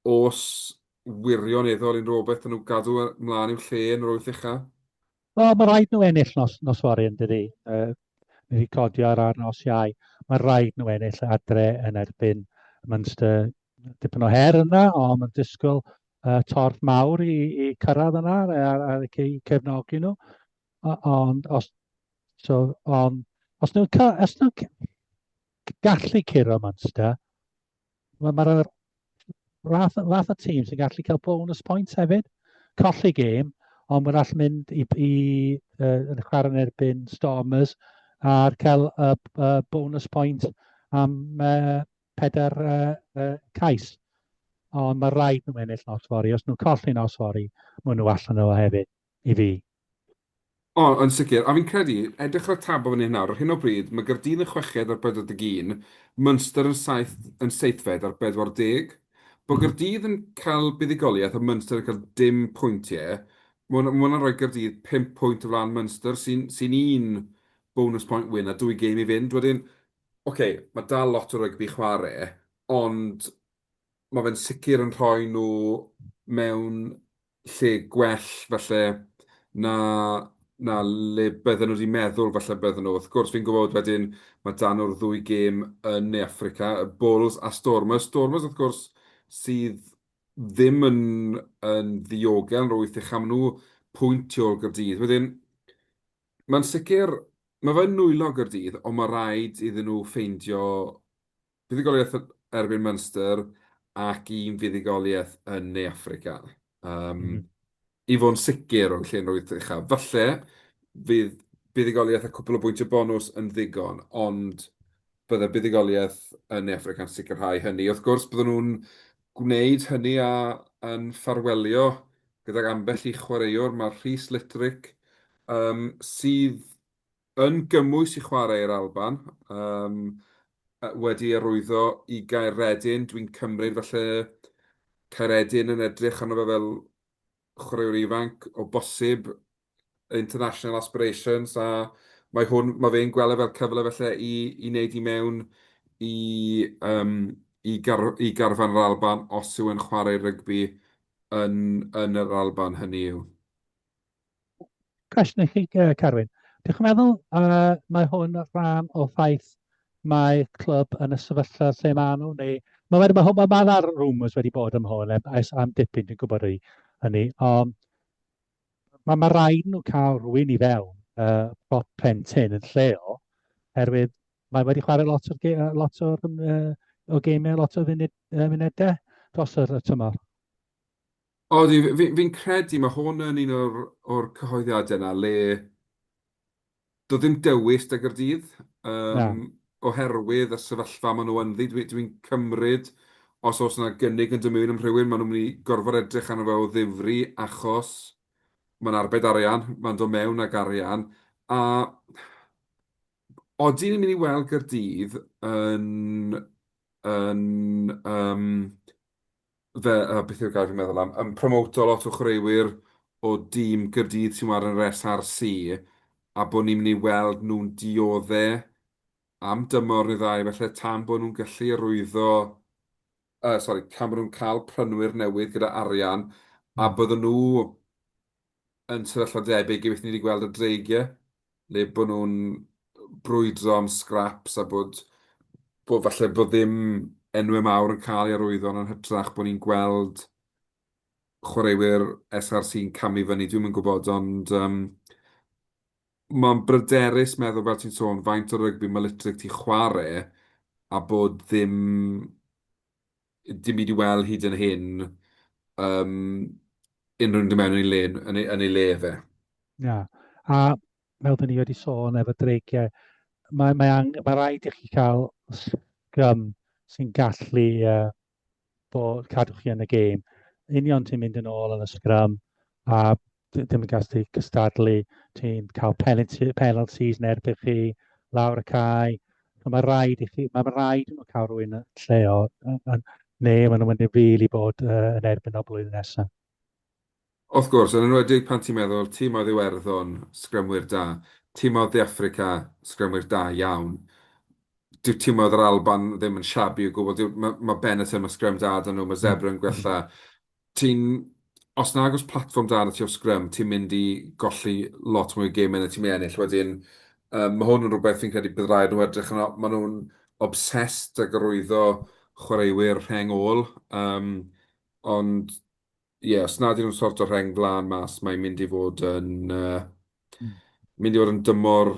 S3: os wirioneddol unrhyw obaith 'da nhw gadw ymlaen i'w lle yn yr wyth uchaf?
S4: Wel, mae rhaid nhw ennill nos, nos fory yn dydi. Uh, ni wedi codio ar ar nos Iau. Mae rhaid nhw ennill adre yn erbyn Munster. Dipyn o her yna, ond mae'n disgwyl uh, torf mawr i, i cyrraedd yna a, a, a i cefnogi nhw. Ond os, so, ond, os nhw'n os nhw'n gallu curo Munster, Mae'r ma fath, fath o tîm sy'n gallu cael bonus points hefyd. Colli gêm, ond mae'n all mynd i, i uh, yn chwarae yn erbyn Stormers a'r cael y uh, uh, bonus point am uh, pedair uh, uh, cais. Ond mae rhaid nhw ennill nos fory. Os nhw'n colli nos fory, maen nhw allan o hefyd, i fi.
S3: O, yn sicr. A fi'n credu, edrych ar y tabl fan hyn nawr, ar hyn o bryd, mae Gaerdydd yn chweched ar 41, Munster yn saith, yn seithfed ar 40. Bod Gaerdydd yn cael buddugoliaeth a Munster yn cael dim pwyntiau, mae hwnna, ma' hwnna'n rhoi Gaerdydd 5 pwynt o flaen Munster, sy'n sy un bonus point win a dwy gêm i fynd. Wedyn, oce, okay, mae dal lot o rygbi chwarae, ond mae fe'n sicr yn rhoi nhw mewn lle gwell falle na na le bydden nhw wedi meddwl falle bydden nhw. Wrth gwrs, fi'n gwybod wedyn mae dan nhw'r ddwy gêm yn Ne Affrica, y Bulls a Stormers. Stormers, wrth gwrs, sydd ddim yn, yn ddiogel yn rwyth eich am nhw pwynt tu ôl Gaerdydd. Wedyn, mae'n sicr, mae fe'n nwylo Gaerdydd, ond mae rhaid iddyn nhw ffeindio Buddugoliaeth erbyn Munster ac un fuddugoliaeth yn Ne Affrica. Um, mm -hmm. I fod yn sicr o'n lle'n rwydd uchaf. Falle fydd buddugoliaeth a cwpl o bwyntiau bonws yn ddigon, ond bydde buddugoliaeth yn Ne Affrica yn sicrhau hynny. Wrth gwrs, bydden nhw'n gwneud hynny a yn ffarwelio gydag ambell i chwaraewr. Mae Rhys Litterick, um, sydd yn gymwys i chwarae i'r Alban, yym, wedi arwyddo i Gaeredin. Dwi'n cymryd falle Caeredin yn edrych arno fe fel chwaraewr ifanc, o bosib international aspirations, a mae hwn, mae fe'n gweld e fel cyfle falle i, i wneud i mewn i, um, i, gar, i garfan yr Alban os yw e'n chwarae rygbi yn, yn yr Alban, hynny yw.
S4: Cwestiwn i chi, Carwyn. Dych chi'n meddwl uh, mae hwn rhan o ffaith mae clwb yn y sefyllfa lle maen nhw? Neu, mae wedi, mae, mae, mae rumours wedi bod am hwn ers am dipyn, dwi'n gwybod hynny, ond mae, mae rhaid nhw cael rhywun i fewn uh, prop pen tyn yn lleol, herwydd mae wedi chwarae lot o'r, lot o'r, uh, o gemau, lot o funud, uh, munudau dros yr tymor.
S3: Odi, fi fi'n credu mae hwn yn un o'r o'r cyhoeddiadau 'na le doedd ddim dewis 'da Gaerdydd yym oherwydd y sefyllfa maen nhw ynddi. Dwi dwi'n cymryd os oes 'na gynnig yn dod mewn am rhywun, maen nhw'n mynd i gorfod edrych arno fe o ddifri achos mae'n arbed arian, mae'n dod mewn ag arian. A odi ni'n mynd i weld Gaerdydd yn yn yym Fe, beth yw'r gair fi'n meddwl am, yn promoto lot o chwaraewyr o dîm Gaerdydd sy'n chwarae yn yr SRC, a bod ni'n mynd i weld nhw'n diodde am dymor neu ddau falle tan bod nhw'n gallu arwyddo, sori, tan bod nhw'n cael prynwyr newydd gyda arian, a bydden nhw yn sefyllfa debyg i beth ni wedi gweld y Dreigiau, le bod nhw'n brwydro am scraps a bod, bod falle bod ddim enwau mawr yn cael ei arwyddo, ond yn hytrach bod ni'n gweld chwaraewyr SRC'n camu fyny, dwi'm yn gwybod, ond um, mae'n bryderus meddwl, fel ti'n sôn, faint o rygbi mae Litterick ti chwarae a bod ddim dim byd i weld hyd yn hyn um, unrhyw un dod mewn yn ei le, yn ei, yn ei le fe.
S4: Ia, yeah. A fel dyn ni wedi sôn efo dreigiau, mae, mae, ang, mae rhaid i chi cael sgrym sy'n gallu uh, bod, cadw chi yn y gêm. Union ti'n mynd yn ôl yn y sgrym a ddim yn gallu cystadlu, ti'n cael penalty, penalties yn erbyn chi, lawr y cae. So mae rhaid i chi, mae rhaid i nhw cael rhywun lleol, neu maen nhw'n mynd i rili bod uh, yn erbyn o blwyddyn nesaf.
S3: Wrth gwrs, yn enwedig pan ti'n meddwl timoedd Iwerddon, sgrymwyr da, timoedd De Affrica, sgrymwyr da iawn. Dyw timoedd yr Alban ddim yn shabby o gwbl. Dyw, mae, mae Benetton, mae sgrym da 'da nhw, mae Zebre yn gwella. Ti'n... Os nag oes platfform da 'da ti o sgrym, ti'n mynd i golli lot mwy o gemau na ti'n mynd i ennill. Wedyn, um, mae hwn yn rhywbeth fi'n credu bydd rhaid nhw edrych arno. Maen nhw'n obsessed ag arwyddo chwaraewyr rheng ôl. Um, ond ie, os nad ydyn nhw'n sorto rheng flaen mas, mae'n mynd i fod yn, uh, mynd i fod yn dymor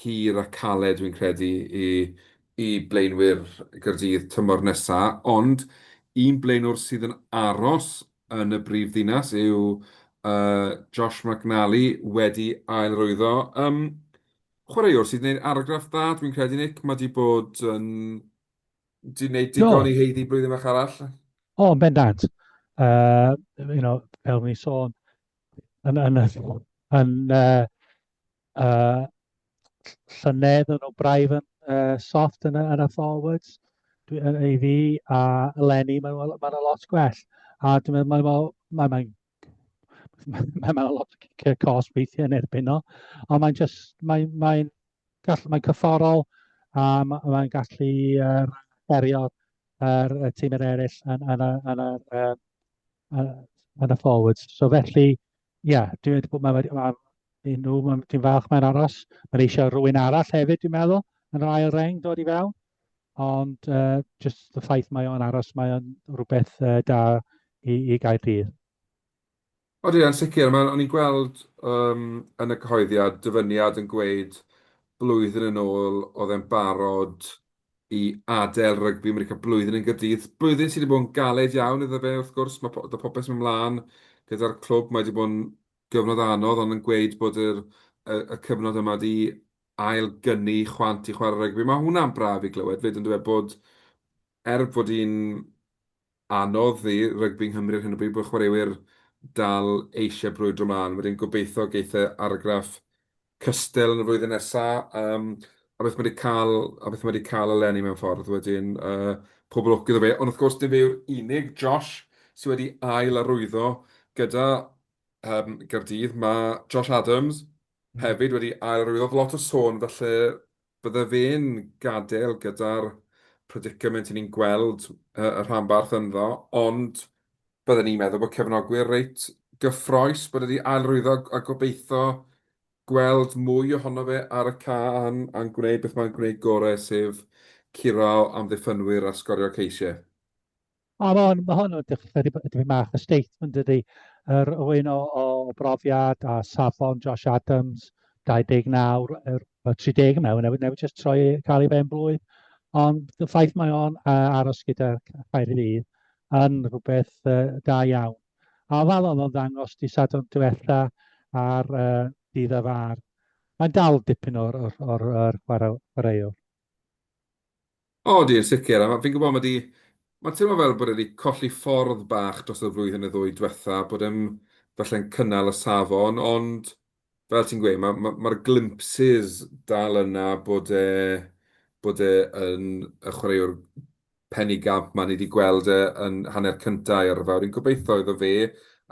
S3: hir a caled, dwi'n credu, i, i blaenwyr Gaerdydd tymor nesaf. Ond un blaenwr sydd yn aros yn y brif ddinas yw uh, Josh McNally wedi ailrwyddo. Um, chwaraewr sydd wneud argraff dda, dwi'n credu, Nick. Mae wedi bod yn 'di wneud digon i haeddu blwyddyn fach arall.
S4: O, yn bendant. Uh, you know, fel ni sôn, yn, yn, yn uh, uh, llynedd yn nhw braidd yn uh, soft yn y, yn y forwards dwi, yn, i fi, a eleni mae'n ma, ma lot gwell. A dwi'n meddwl, mae'n ma, ma, ma, ma, ma lot o cos weithiau yn erbyn o, ond mae'n just, mae'n mae gall, mae'n cyfforol a mae'n gallu uh, herio yr uh, tîm eraill yn, yn, yn, yn, yn, yn y forwards. So felly, ie, yeah, dwi'n meddwl bod mae, mae, nhw, dwi'n falch mae'n aros. Mae'n eisiau rhywun arall hefyd, dwi'n meddwl, yn yr ail reng dod i fewn. Ond uh, just y ffaith mae o'n aros, mae o'n rhywbeth uh, da i, i Gaerdydd.
S3: Odi, yn sicr. Mae, o'n i'n gweld um, yn y cyhoeddiad dyfyniad yn gweud blwyddyn yn ôl oedd e'n barod i adael rygbi. Mae wedi cael blwyddyn yn Gaerdydd. Blwyddyn sydd wedi bod yn galed iawn iddo fe, wrth gwrs. Mae po popeth sy'n mynd mlaen gyda'r clwb. Mae wedi bod yn gyfnod anodd, ond yn gweud bod yr, y, y cyfnod yma wedi ail-gynnu chwant i chwarae rygbi. Mae hwnna'n braf i glywed 'fyd, yn dweud bod er bod hi'n anodd i rygbi yng Nghymru ar hyn o bryd, bod chwaraewyr dal eisiau brwydro mlaen. Wedyn gobeithio geith e argraff cystal yn y flwyddyn nesa, um, a beth mae wedi cael, a beth mae wedi cael eleni mewn ffordd. Wedyn, uh, pob lwc iddo fe. Ond wrth gwrs, dim fe yw'r unig Josh sydd wedi ail arwyddo gyda um, Gaerdydd. Mae Josh Adams hefyd wedi ail arwyddo. Lot o sôn falle bydde fe'n gadael gyda'r predicament i ni'n gweld y rhanbarth ynddo, ond bydden ni'n meddwl bod cefnogwyr reit gyffroes bod e wedi ailrwyddo a gobeithio gweld mwy ohono fe ar y ca a'n, a'n gwneud beth mae'n gwneud gorau, sef curo amddiffynwyr a sgorio ceisiau.
S4: O, mae hwn, ma hwn yn dechrau dipyn bach o statement dydy. Yr rhywun o, o brofiad a safon Josh Adams, 29, er, 30 mewn, newydd, newydd just troi cael ei ben blwydd. Ond y ffaith mae o'n uh, aros gyda Caerdydd yn rhywbeth uh, da iawn. A fel oedd o'n ddangos di Sadwrn diwetha ar uh, dydd y far, mae'n dal dipyn o'r, or, or, or chwaraewr.
S3: O, ydy, yn sicr. A ma- fi'n gwybod, mae 'di... Mae'n teimlo fel bod e 'di colli ffordd bach dros y flwyddyn neu ddwy diwetha, bod e'n falle'n cynnal y safon, ond fel ti'n gweud, mae'r ma, ma, ma glimpses dal yna bod e, bod e yn y chwaraewr penigamp 'ma ni 'di gweld e yn hanner cynta ei yrfa. Wedyn gobeithio iddo fe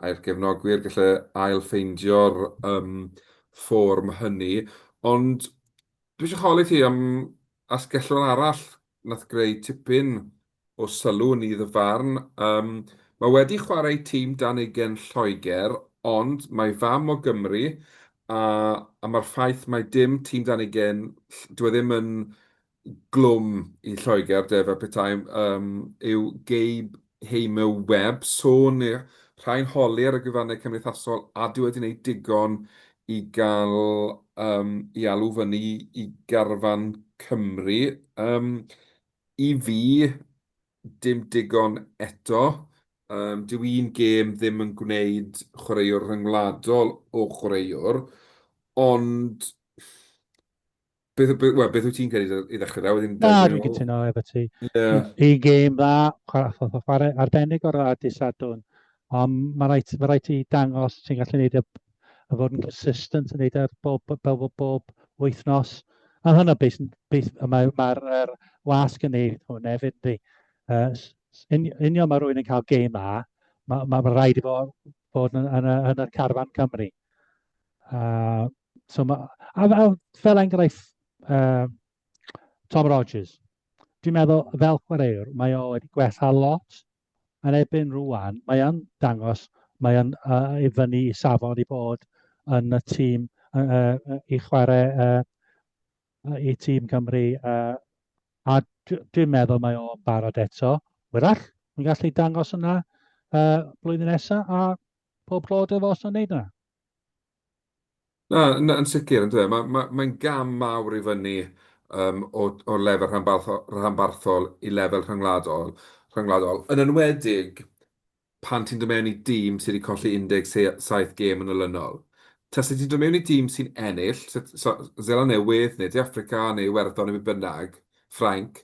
S3: a'r gefnogwyr gallu ail-ffeindio'r yym fform hynny. Ond dwi eisiau holi ti am asgellwr arall nath greu tipyn o sylw yn nydd y farn. Yym, mae wedi chwarae i tîm dan ugain Lloegr, ond mae fam o Gymru, a a mae'r ffaith mai dim tîm dan ugain, dyw e ddim yn glwm i Lloegr, de, fel petai, yym, yw Gabe Hamer-Webb. Sôn neu rhai'n holi ar y gwefannau cymdeithasol a dyw e wedi gwneud digon i gael yym, i alw fyny i garfan Cymru. Yym, I fi, dim digon eto. Yym, dyw un gêm ddim yn gwneud chwaraewr rhyngwladol o chwaraewr, ond beth, beth, wel, beth wyt ti'n credu i ddechrau da? Wedyn,
S4: Na, dwi'n cytuno efo ti.
S3: Yeah.
S4: Un gêm dda, chwarae, chwarae arbennig o'r dda dydd Sadwrn, ond mae rhaid, mae rhaid ti dangos ti'n gallu gwneud y, y fod yn consistent yn gwneud ar bob, bob, bob, bob wythnos. A hynna beth, beth mae'r mae, er, wasg yn neud hwn hefyd, yndi. Uh, union mae rhywun yn cael gêm A, mae, mae, mae rhaid i fod, fod yn, yn, yn, yn y carfan Cymru. Uh, so ma, a, a fel enghraifft, uh, Tom Rogers, dwi'n meddwl fel chwaraewr, mae o wedi gwella lot. Yn erbyn rwan, mae yn dangos, mae yn uh, i fyny i safon i bod yn y tîm uh, uh, i chwarae uh, i tîm Cymru. Uh, a dwi'n meddwl mae o'n barod eto. Wyrach, mae'n gallu dangos yna uh, blwyddyn nesaf a pob clod efo os o'n neud yna.
S3: Na, na, yn sicr, yn dyw e. Mae, mae, mae'n gam mawr i fyny um, o, o lefel rhanbarthol, rhanbarthol i lefel rhyngwladol, rhyngwladol. Yn enwedig pan ti'n dod mewn i dîm sydd wedi colli 17 gêm yn olynol. Tase ti'n dod mewn i dîm sy'n ennill, so, so, Seland Newydd neu De Affrica neu Iwerddon neu be bynnag, Ffrainc,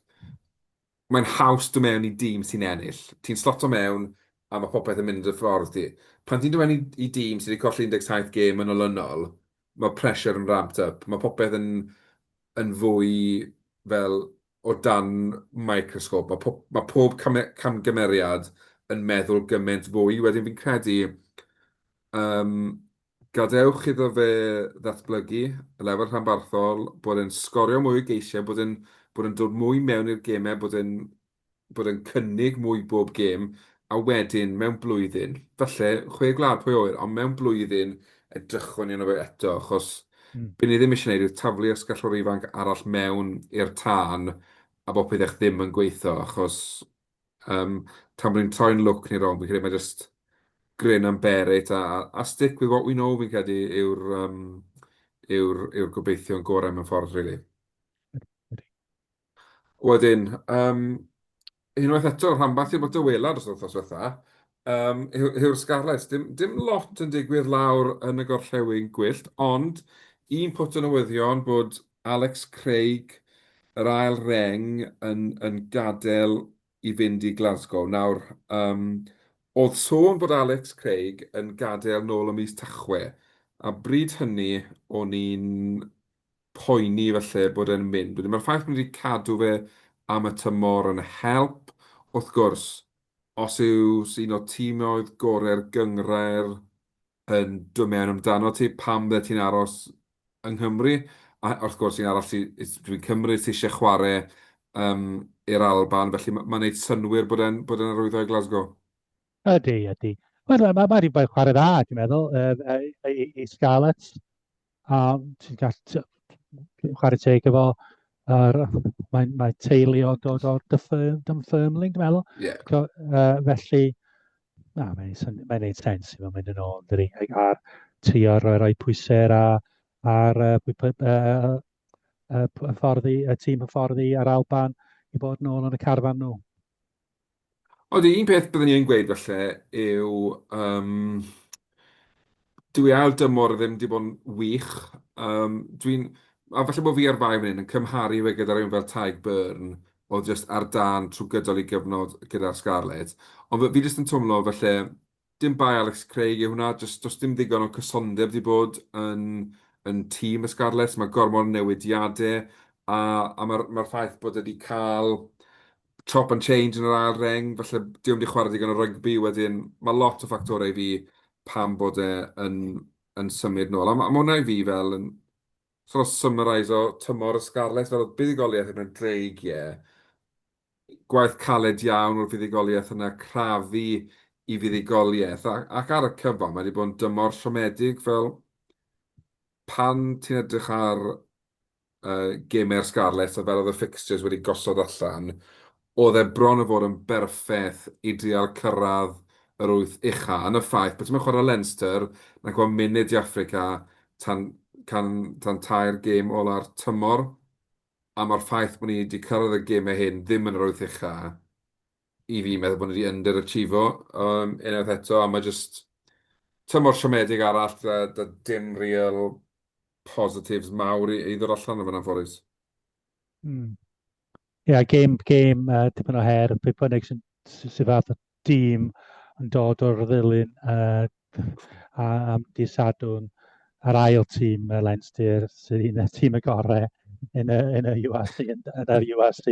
S3: mae'n haws dod mewn i dîm sy'n ennill. Ti'n sloto mewn a mae popeth yn mynd dy ffordd di. Pan ti'n dod mewn i, i dîm sydd wedi colli 17 gêm yn olynol, mae pressure yn ramped up. Mae popeth yn, yn fwy fel o dan microscope. Mae, po, mae pob cam, camgymeriad yn meddwl gymaint fwy. Wedyn fi'n credu, um, Gadewch iddo fe ddatblygu y lefel rhanbarthol, bod e'n sgorio mwy o geisiau, bod e'n bod e'n dod mwy mewn i'r gemau, bod e'n bod e'n cynnig mwy bob gêm, a wedyn mewn blwyddyn, falle chwe gwlad pwy a ŵyr, ond mewn blwyddyn edrychwn ni arno fe eto, achos be ni ddim eisiau gwneud yw taflu asgellwr ifanc arall mewn i'r tân a bod pethau ddim yn gweithio, achos Yym, tan bod ni'n troi'n lwc ni rownd, fi'n credu mae jyst grin and bear it a a stick with what we know fi'n credu yw'r yym yw'r yw'r gobeithion gorau mewn ffordd rili. Wedyn, yym, unwaith eto, rhanbarth i bod dawela dros yr wythnos diwetha, yym, yw yw'r Scarlets. Dim dim lot yn digwydd lawr yn y gorllewin gwyllt, ond un pwt o newyddion bod Alex Craig, yr ail reng, yn yn gadael i fynd i Glasgow. Nawr, yym, oedd sôn bod Alex Craig yn gadael nôl ym mis Tachwedd, a bryd hynny o'n i'n poeni falle bod e'n mynd. Wedyn mae'r ffaith bod nhw wedi cadw fe am y tymor yn help. Wrth gwrs, os yw un o tîmoedd gorau'r gynghrair yn dod mewn amdano ti, pam byddet ti'n aros yng Nghymru? A wrth gwrs, un arall sy dwi'n cymryd sy eisiau chwarae um, i'r Alban, felly mae'n ma gwneud synnwyr bod e'n bod e'n arwyddo i Glasgow.
S4: Ydy, ydy. Mae'n ma, ma, ma wedi bod chwarae dda, dwi'n meddwl, uh, i, i, i Scarlets. A ti'n gallu chwarae teg efo ar, mae, mae teulu o dod o'r Dunfermline, dwi'n meddwl.
S3: Yeah.
S4: So, uh, felly, na, mae'n mae neud sens i fod mynd yn ôl, dydy, a'r trio rhoi, rhoi pwysau ar, ar uh, uh, uh, hyfforddi, y tîm hyfforddi ar Alban i bod yn ôl yn y carfan nhw.
S3: Odi, un peth byddwn i yn gweud falle yw, yym, dyw ei ail dymor ddim 'di bod yn wych. Yym, dwi'n... a falle bod fi ar fai fan hyn, yn cymharu fe gyda rhywun fel Tadhg Beirne, oedd jyst ar dân trwy gydol ei gyfnod gyda'r Scarlets. Ond fi jyst yn twmlo falle, dim bai Alex Craig yw hwnna, jyst does dim ddigon o cysondeb 'di bod yn yn tîm y Scarlets, mae gormod o newidiadau, a a ma'r ma'r ffaith bod e 'di cael... Chop and change yn yr ail reng, falle dyw e'm 'di chwarae digon o rygbi wedyn. Mae lot o ffactorau i fi pam bod e yn, yn symud nôl. A ma' ma' hwnna i fi fel yn sort of summarise-o tymor y Scarlets, fel oedd buddugoliaeth yn y Dreigiau, gwaith caled iawn o'r fuddugoliaeth yna, crafu i fuddugoliaeth, ac, ac ar y cyfan mae wedi bod yn dymor siomedig fel pan ti'n edrych ar uh, gemau'r Scarlets a fel oedd y fixtures wedi gosod allan, oedd e bron o fod yn berffaith i drial cyrraedd yr wyth ucha. Yn y ffaith bod ti'n chwarae Leinster na gweld munud i Affrica tan, can, tan tair gêm ola'r tymor, a mae'r ffaith bod ni wedi cyrraedd y gemau hyn ddim yn yr wyth ucha, i fi meddwl bod ni wedi underachievo um, unwaith eto, a mae jyst tymor siomedig arall, da, da dim real positives mawr i, i ddod allan o fan anffodus.
S4: Ie, yeah, game, game uh, dipyn o her, beth bynnag sy'n sy fath o dîm yn dod o'r ddilyn uh, a, am dydd Sadwrn, yr ail tîm uh, Leinster sydd un o'r tîm y gorau yn y, yn y URC, yn, yn yr URC.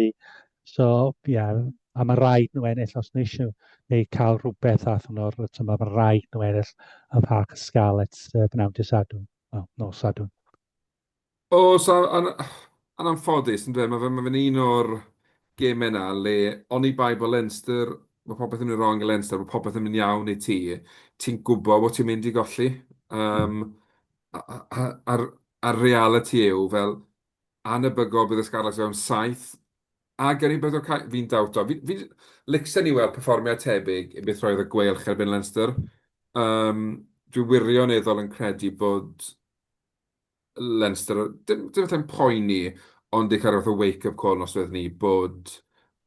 S4: So, ie, yeah, a mae rhaid nhw ennill os nhw eisiau neu cael rhywbeth allan o'r tymor, mae rhaid nhw ennill y Parc Scarlets uh, bnawn dydd Sadwrn, well, nos Sadwrn.
S3: Oes, a, a, a'n anffodus, yn dweud, mae fe'n ma fe un o'r gemau yna le oni bai bod Leinster, mae popeth yn mynd wrong i Leinster, mae popeth yn mynd iawn i ti, ti'n gwybod bod ti'n mynd i golli. Um, a'r, a'r, a'r reality yw, fel, anebygol bydd y Scarlets fewn 7 a gyrru beth o ca-, fi'n dawto. Fi, fi, licsen i weld perfformiad tebyg i beth roedd y Gweilch erbyn Leinster. Um, dwi wirioneddol yn credu bod Leinster, dim, dim fatha'n poeni, ond di cael rhyw fath o wake-up call noswaith ni bod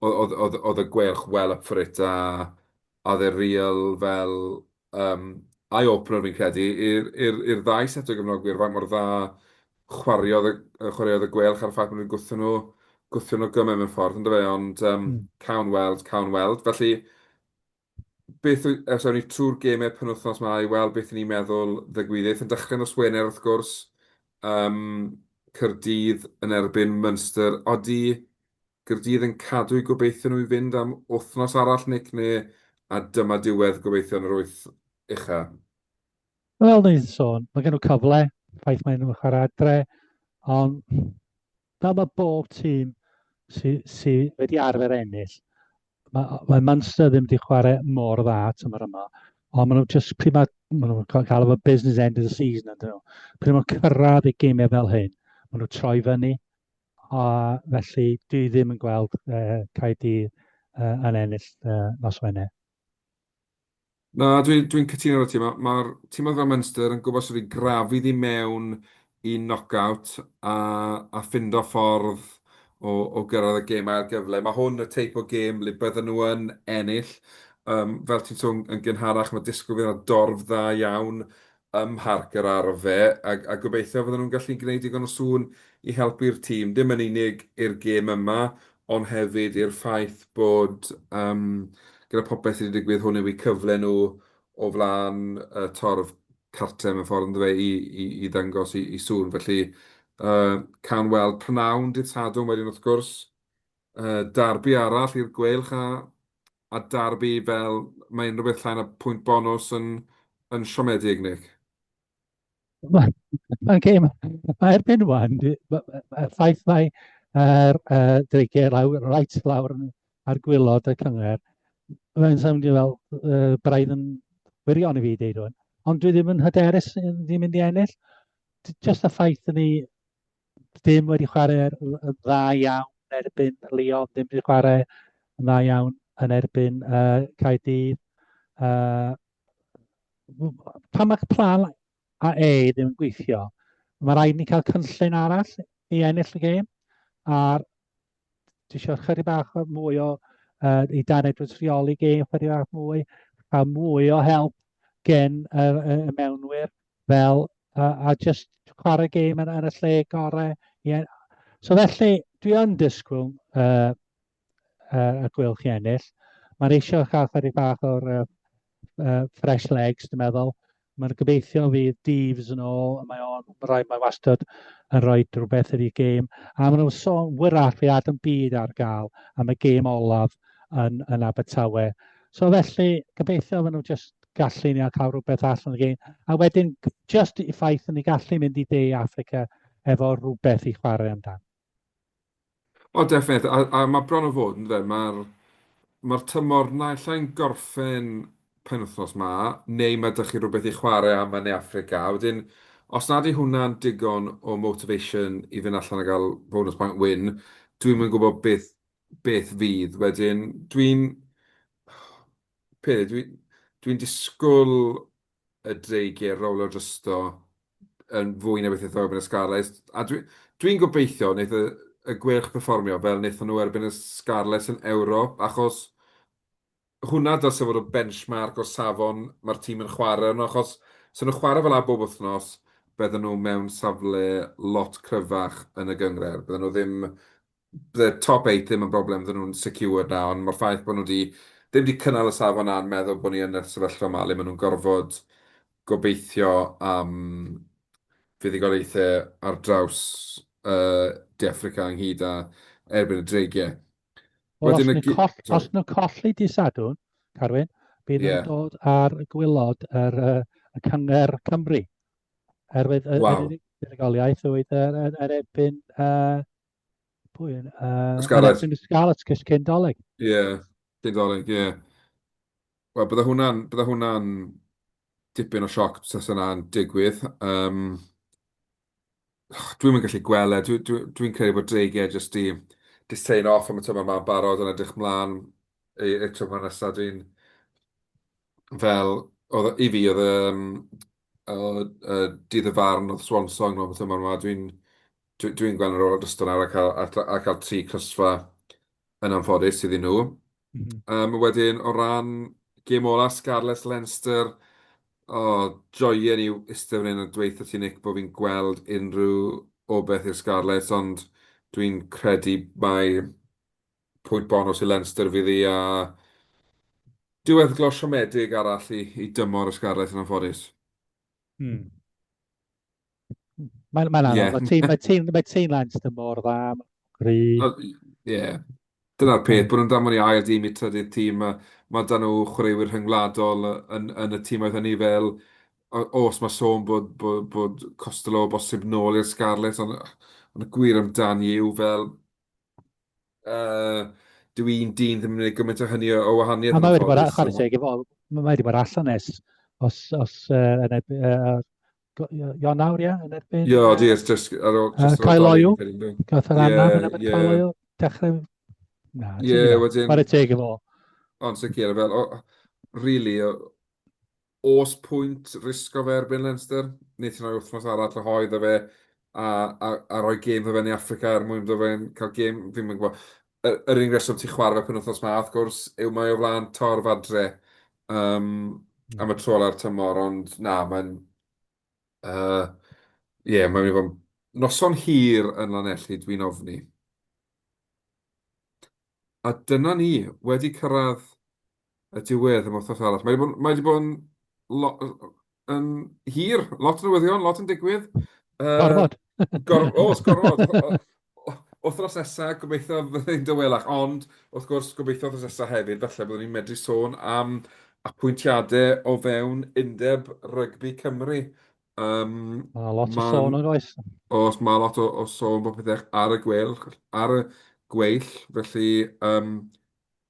S3: oedd, oedd, oedd y Gweilch well up for it a oedd e real fel um, eye-opener fi'n credu i'r ddau set o gefnogwyr faint mor dda chwaraeodd y, chwaraeodd y Gweilch a'r ffaith bod nhw'n gwthio nhw, gwthio nhw gymaint mewn ffordd, yndyfe, ond um, cawn weld, cawn weld. Felly, beth os awn ni trwy'r gemau penwythnos 'ma i weld beth 'y ni'n meddwl ddigwyddith. Yn dechrau nos Wener wrth gwrs, um, Caerdydd yn erbyn Munster. Odi Caerdydd yn cadw eu gobeithio nhw i fynd am wythnos arall, Nick, neu a dyma diwedd gobeithio yn yr wyth ucha?
S4: Wel, ni wedi sôn, mae gen nhw cyfle, ffaith maen nhw'n chwarae adre, ond fel mae bob tîm sydd sy wedi arfer ennill, mae, mae Munster ddim wedi chwarae mor dda tymor yma, ond maen nhw just, pryd mae, maen nhw'n cael efo business end of the season, ydyn nhw. Pryd maen nhw'n cyrraedd y geimiau fel hyn, maen nhw'n troi fyny, a felly dwi ddim yn gweld uh, Caerdydd uh, yn ennill uh, nos Wener.
S3: Na, dwi'n dwi cytuno efo ti. Mae'r ma tîmoedd fel Munster yn gwybod sut i grafu ddi mewn i knockout a, a ffindo ffordd o, o gyrraedd y gêm ail gyfle. Mae hwn y teip o gêm le bydden nhw yn ennill. Um, fel ti'n sôn yn gynharach, mae disgwyl fydd yna dorf dda iawn ym Mharc yr Arfe, a, a gobeithio fydden nhw'n gallu gwneud digon o sŵn i helpu'r tîm, dim yn unig i'r gêm yma, ond hefyd i'r ffaith bod, um, gyda popeth sydd wedi digwydd, hwn yw eu cyfle nhw o flaen y torf cartre mewn ffordd yndyfe i, i, i ddangos i, i sŵn. Felly, uh, cawn weld prynawn dydd Sadwrn wedyn wrth gwrs, uh, darbi arall i'r Gweilch a, a darbi fel mae unrhyw beth llai na pwynt bonws yn, yn siomedig, Nick.
S4: Mae'n gêm, mae erbyn wan, mae'r ffaith mae yr uh, dreigiau lawr, right lawr ar gwylod y cyngor, mae'n swnio fel uh, braidd yn wirion i fi deud hwn, ond dwi ddim yn hyderus ddim mynd i ennill. Just y ffaith ni ddim wedi chwarae yn dda iawn erbyn Lyon, ddim wedi chwarae yn dda iawn yn erbyn uh, Caerdydd. Uh, pan mae'ch plan A E ddim yn gweithio, mae rhaid ni cael cynllun arall i ennill y gêm. A dwi eisiau chydig bach mwy o uh, i Dan Edwards rheoli gêm, chydig bach mwy, cael mwy o help gen y, y, y mewnwyr fel a, a just chwarae gêm yn, yn y lle gorau. Yeah. So felly, dwi yn disgwyl uh, uh, y Gweilch i ennill. Mae'n eisiau cael chydig bach o'r uh, uh, fresh legs, dwi'n meddwl. Mae'n gobeithio fydd Deaves yn ôl, mae o'n rhoi, mae wastad yn rhoi rhywbeth i'r gêm. A maen nhw'n sôn wyrach fi Adam Byd ar gael am y gêm olaf yn, yn Abertawe. So felly, gobeithio maen nhw just gallu ni a cael rhywbeth allan o'r gêm. A wedyn, just i ffaith yn ni gallu mynd i De Africa efo rhywbeth i chwarae amdan.
S3: O, definite. A, a mae bron o fod, yn dweud, mae'r mae tymor naill ai'n gorffen penwythnos ma, neu mae 'da chi rhywbeth i chwarae am yn Ne Affrica. A wedyn, os nad yw hwnna'n digon o motivation i fynd allan a gael bonus point win, dwi'm yn gwybod beth, beth fydd. Wedyn, dwi'n... Peth, dwi'n dwi disgwyl y Dreigiau rowlio drosto yn fwy na beth wnaethon nhw erbyn y Scarlets. A dwi'n dwi gobeithio wneith y, y Gweilch perfformio fel wnaethon nhw erbyn y Scarlets yn Ewrop, achos hwnna dylse fod y benchmark o safon mae'r tîm yn chwarae arno, achos 'sen nhw'n chwarae fel 'na bob wythnos, bydden nhw mewn safle lot cryfach yn y gynghrair. Bydden nhw ddim bydde top 8 ddim yn broblem, bydden nhw'n secured na, ond mae'r ffaith bod nhw 'di ddim 'di cynnal y safon 'na yn meddwl bod ni yn y sefyllfa 'ma le maen nhw'n gorfod gobeithio am fuddugoliaethau ar draws uh, De Affrica ynghyd â erbyn y Dreigiau.
S4: Wel, os nhw'n coll, os nhw colli di Sadwrn, Carwyn, bydd nhw'n yeah. dod ar gwylod yr, y Cyngor Cymru. Erwydd wow. yr unig fuddugoliaeth oedd er, er, er erbyn uh, Pwy yn? Uh,
S3: Scarlets.
S4: Yn Scarlets, cys cyn Dolig.
S3: Ie, yeah, cyn Dolig, ie. Yeah. Wel, bydde hwnna'n bydde hwnna'n dipyn o sioc tasa hwnna'n digwydd. Um, dwi'n mynd gallu gweld e. Dwi'n dwi, dwi credu bod Dreigiau jyst di distain off am y tymor ma'n barod yn edrych mlaen i'r tymor nesaf. Dwi'n fel, oedd, i fi oedd um, uh, dydd y farn oedd Swan Song nhw am y tymor yma. Dwi'n Dwi, dwi'n gweld yr ôl drosto nawr a cael, a, a cael tri crysfa yn anffodus iddyn nhw. Mm -hmm. um, wedyn, o ran gêm ola, Scarlets Leinster, o, oh, joien i eistedd fan hyn a dweud ti Nick bod fi'n gweld unrhyw obeith i'r Scarlets, ond dwi'n credu mai pwynt bonws i Leinster fydd hi a diweddglo siomedig arall i, i dymor y Scarlets yn anffodus.
S4: Hmm. Mae'n mae anodd. Yeah. Mae tîm, mae tîm, mae tîm Leinster mor dda, gry.
S3: Ie. Yeah. Dyna'r peth, bod nhw'n damon i ail dîm i trydydd tîm, mae, mae dan nhw chwaraewyr rhyngwladol yn, yn y tîmoedd hynny fel, os mae sôn bod, bod, bod Costello o bosib nôl i'r Scarlets, ond, ond y gwir amdani yw fel, uh, dyw un dyn ddim yn gwneud gymaint o hynny o, o wahaniaeth.
S4: A mae wedi bod, chwarae teg i fo, mae wedi bod allan nes, os, os uh, yn uh, Ionawr, ie, yn erbyn...
S3: Ie, di, it's just ar
S4: ôl... Just Kyle Oyu, gath yr anaf yn erbyn Kyle Oyu, dechrau... Na,
S3: ie, wedyn...
S4: Chwarae teg i fo.
S3: Ond sicr, fel, o, really, Oes pwynt risgo fe erbyn Leinster? Neu ti'n rhoi wythnos arall o hoe iddo fe a, a, a rhoi gêm iddo fe yn Affrica er mwyn iddo fe'n cael gêm, fi'n mynd gwybod. Yr, yr unig reswm ti'n chwarae fe penwythnos ma, wrth gwrs, yw mae o flaen torf adre um, am y tro ola'r tymor, ond na, mae'n... Yy, ie, mae'n mynd i fod yn noson hir yn Lanelli, dwi'n ofni. A dyna ni, wedi cyrraedd y diwedd am wythnos arall. Mae wedi bod, mae wedi bod yn, lo, yn hir, lot o newyddion, lot yn digwydd.
S4: Uh, gorfod.
S3: Gor, os, gorfod. Wythnos nesaf, gobeithio fydd hi'n dawelach, ond wrth gwrs, gobeithio wythnos nesaf hefyd, falle byddwn ni'n medru sôn am apwyntiadau o fewn Undeb Rygbi Cymru.
S4: Um, mae lot o sôn yn oes.
S3: Os, mae lot o, o sôn bod pethau ar y gweill, ar y gweill, felly um,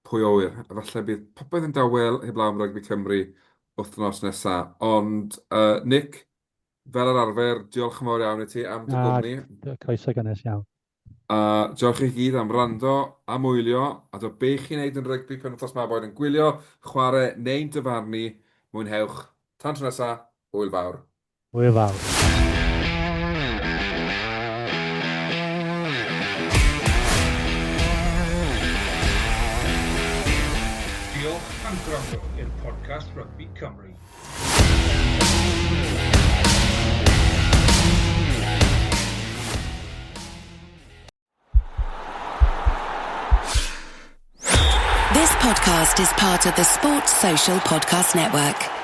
S3: pwy a ŵyr, efallai bydd popeth yn dawel heblaw am Rygbi Cymru wythnos nesaf. Ond, uh, Nick, fel yr arfer, diolch yn fawr iawn i ti am dy gwmni.
S4: Croeso gynnes iawn.
S3: A diolch i chi gyd am wrando, am wylio, a do be chi'n neud yn rygbi penwythnos 'ma, boed yn gwylio, chwarae neu'n dyfarnu, mwynhewch. Tan tro nesa, hwyl fawr.
S4: Hwyl fawr.
S2: Diolch am gwrando i'r podcast Rygbi Cymru.
S5: This podcast is part of the Sports Social Podcast Network.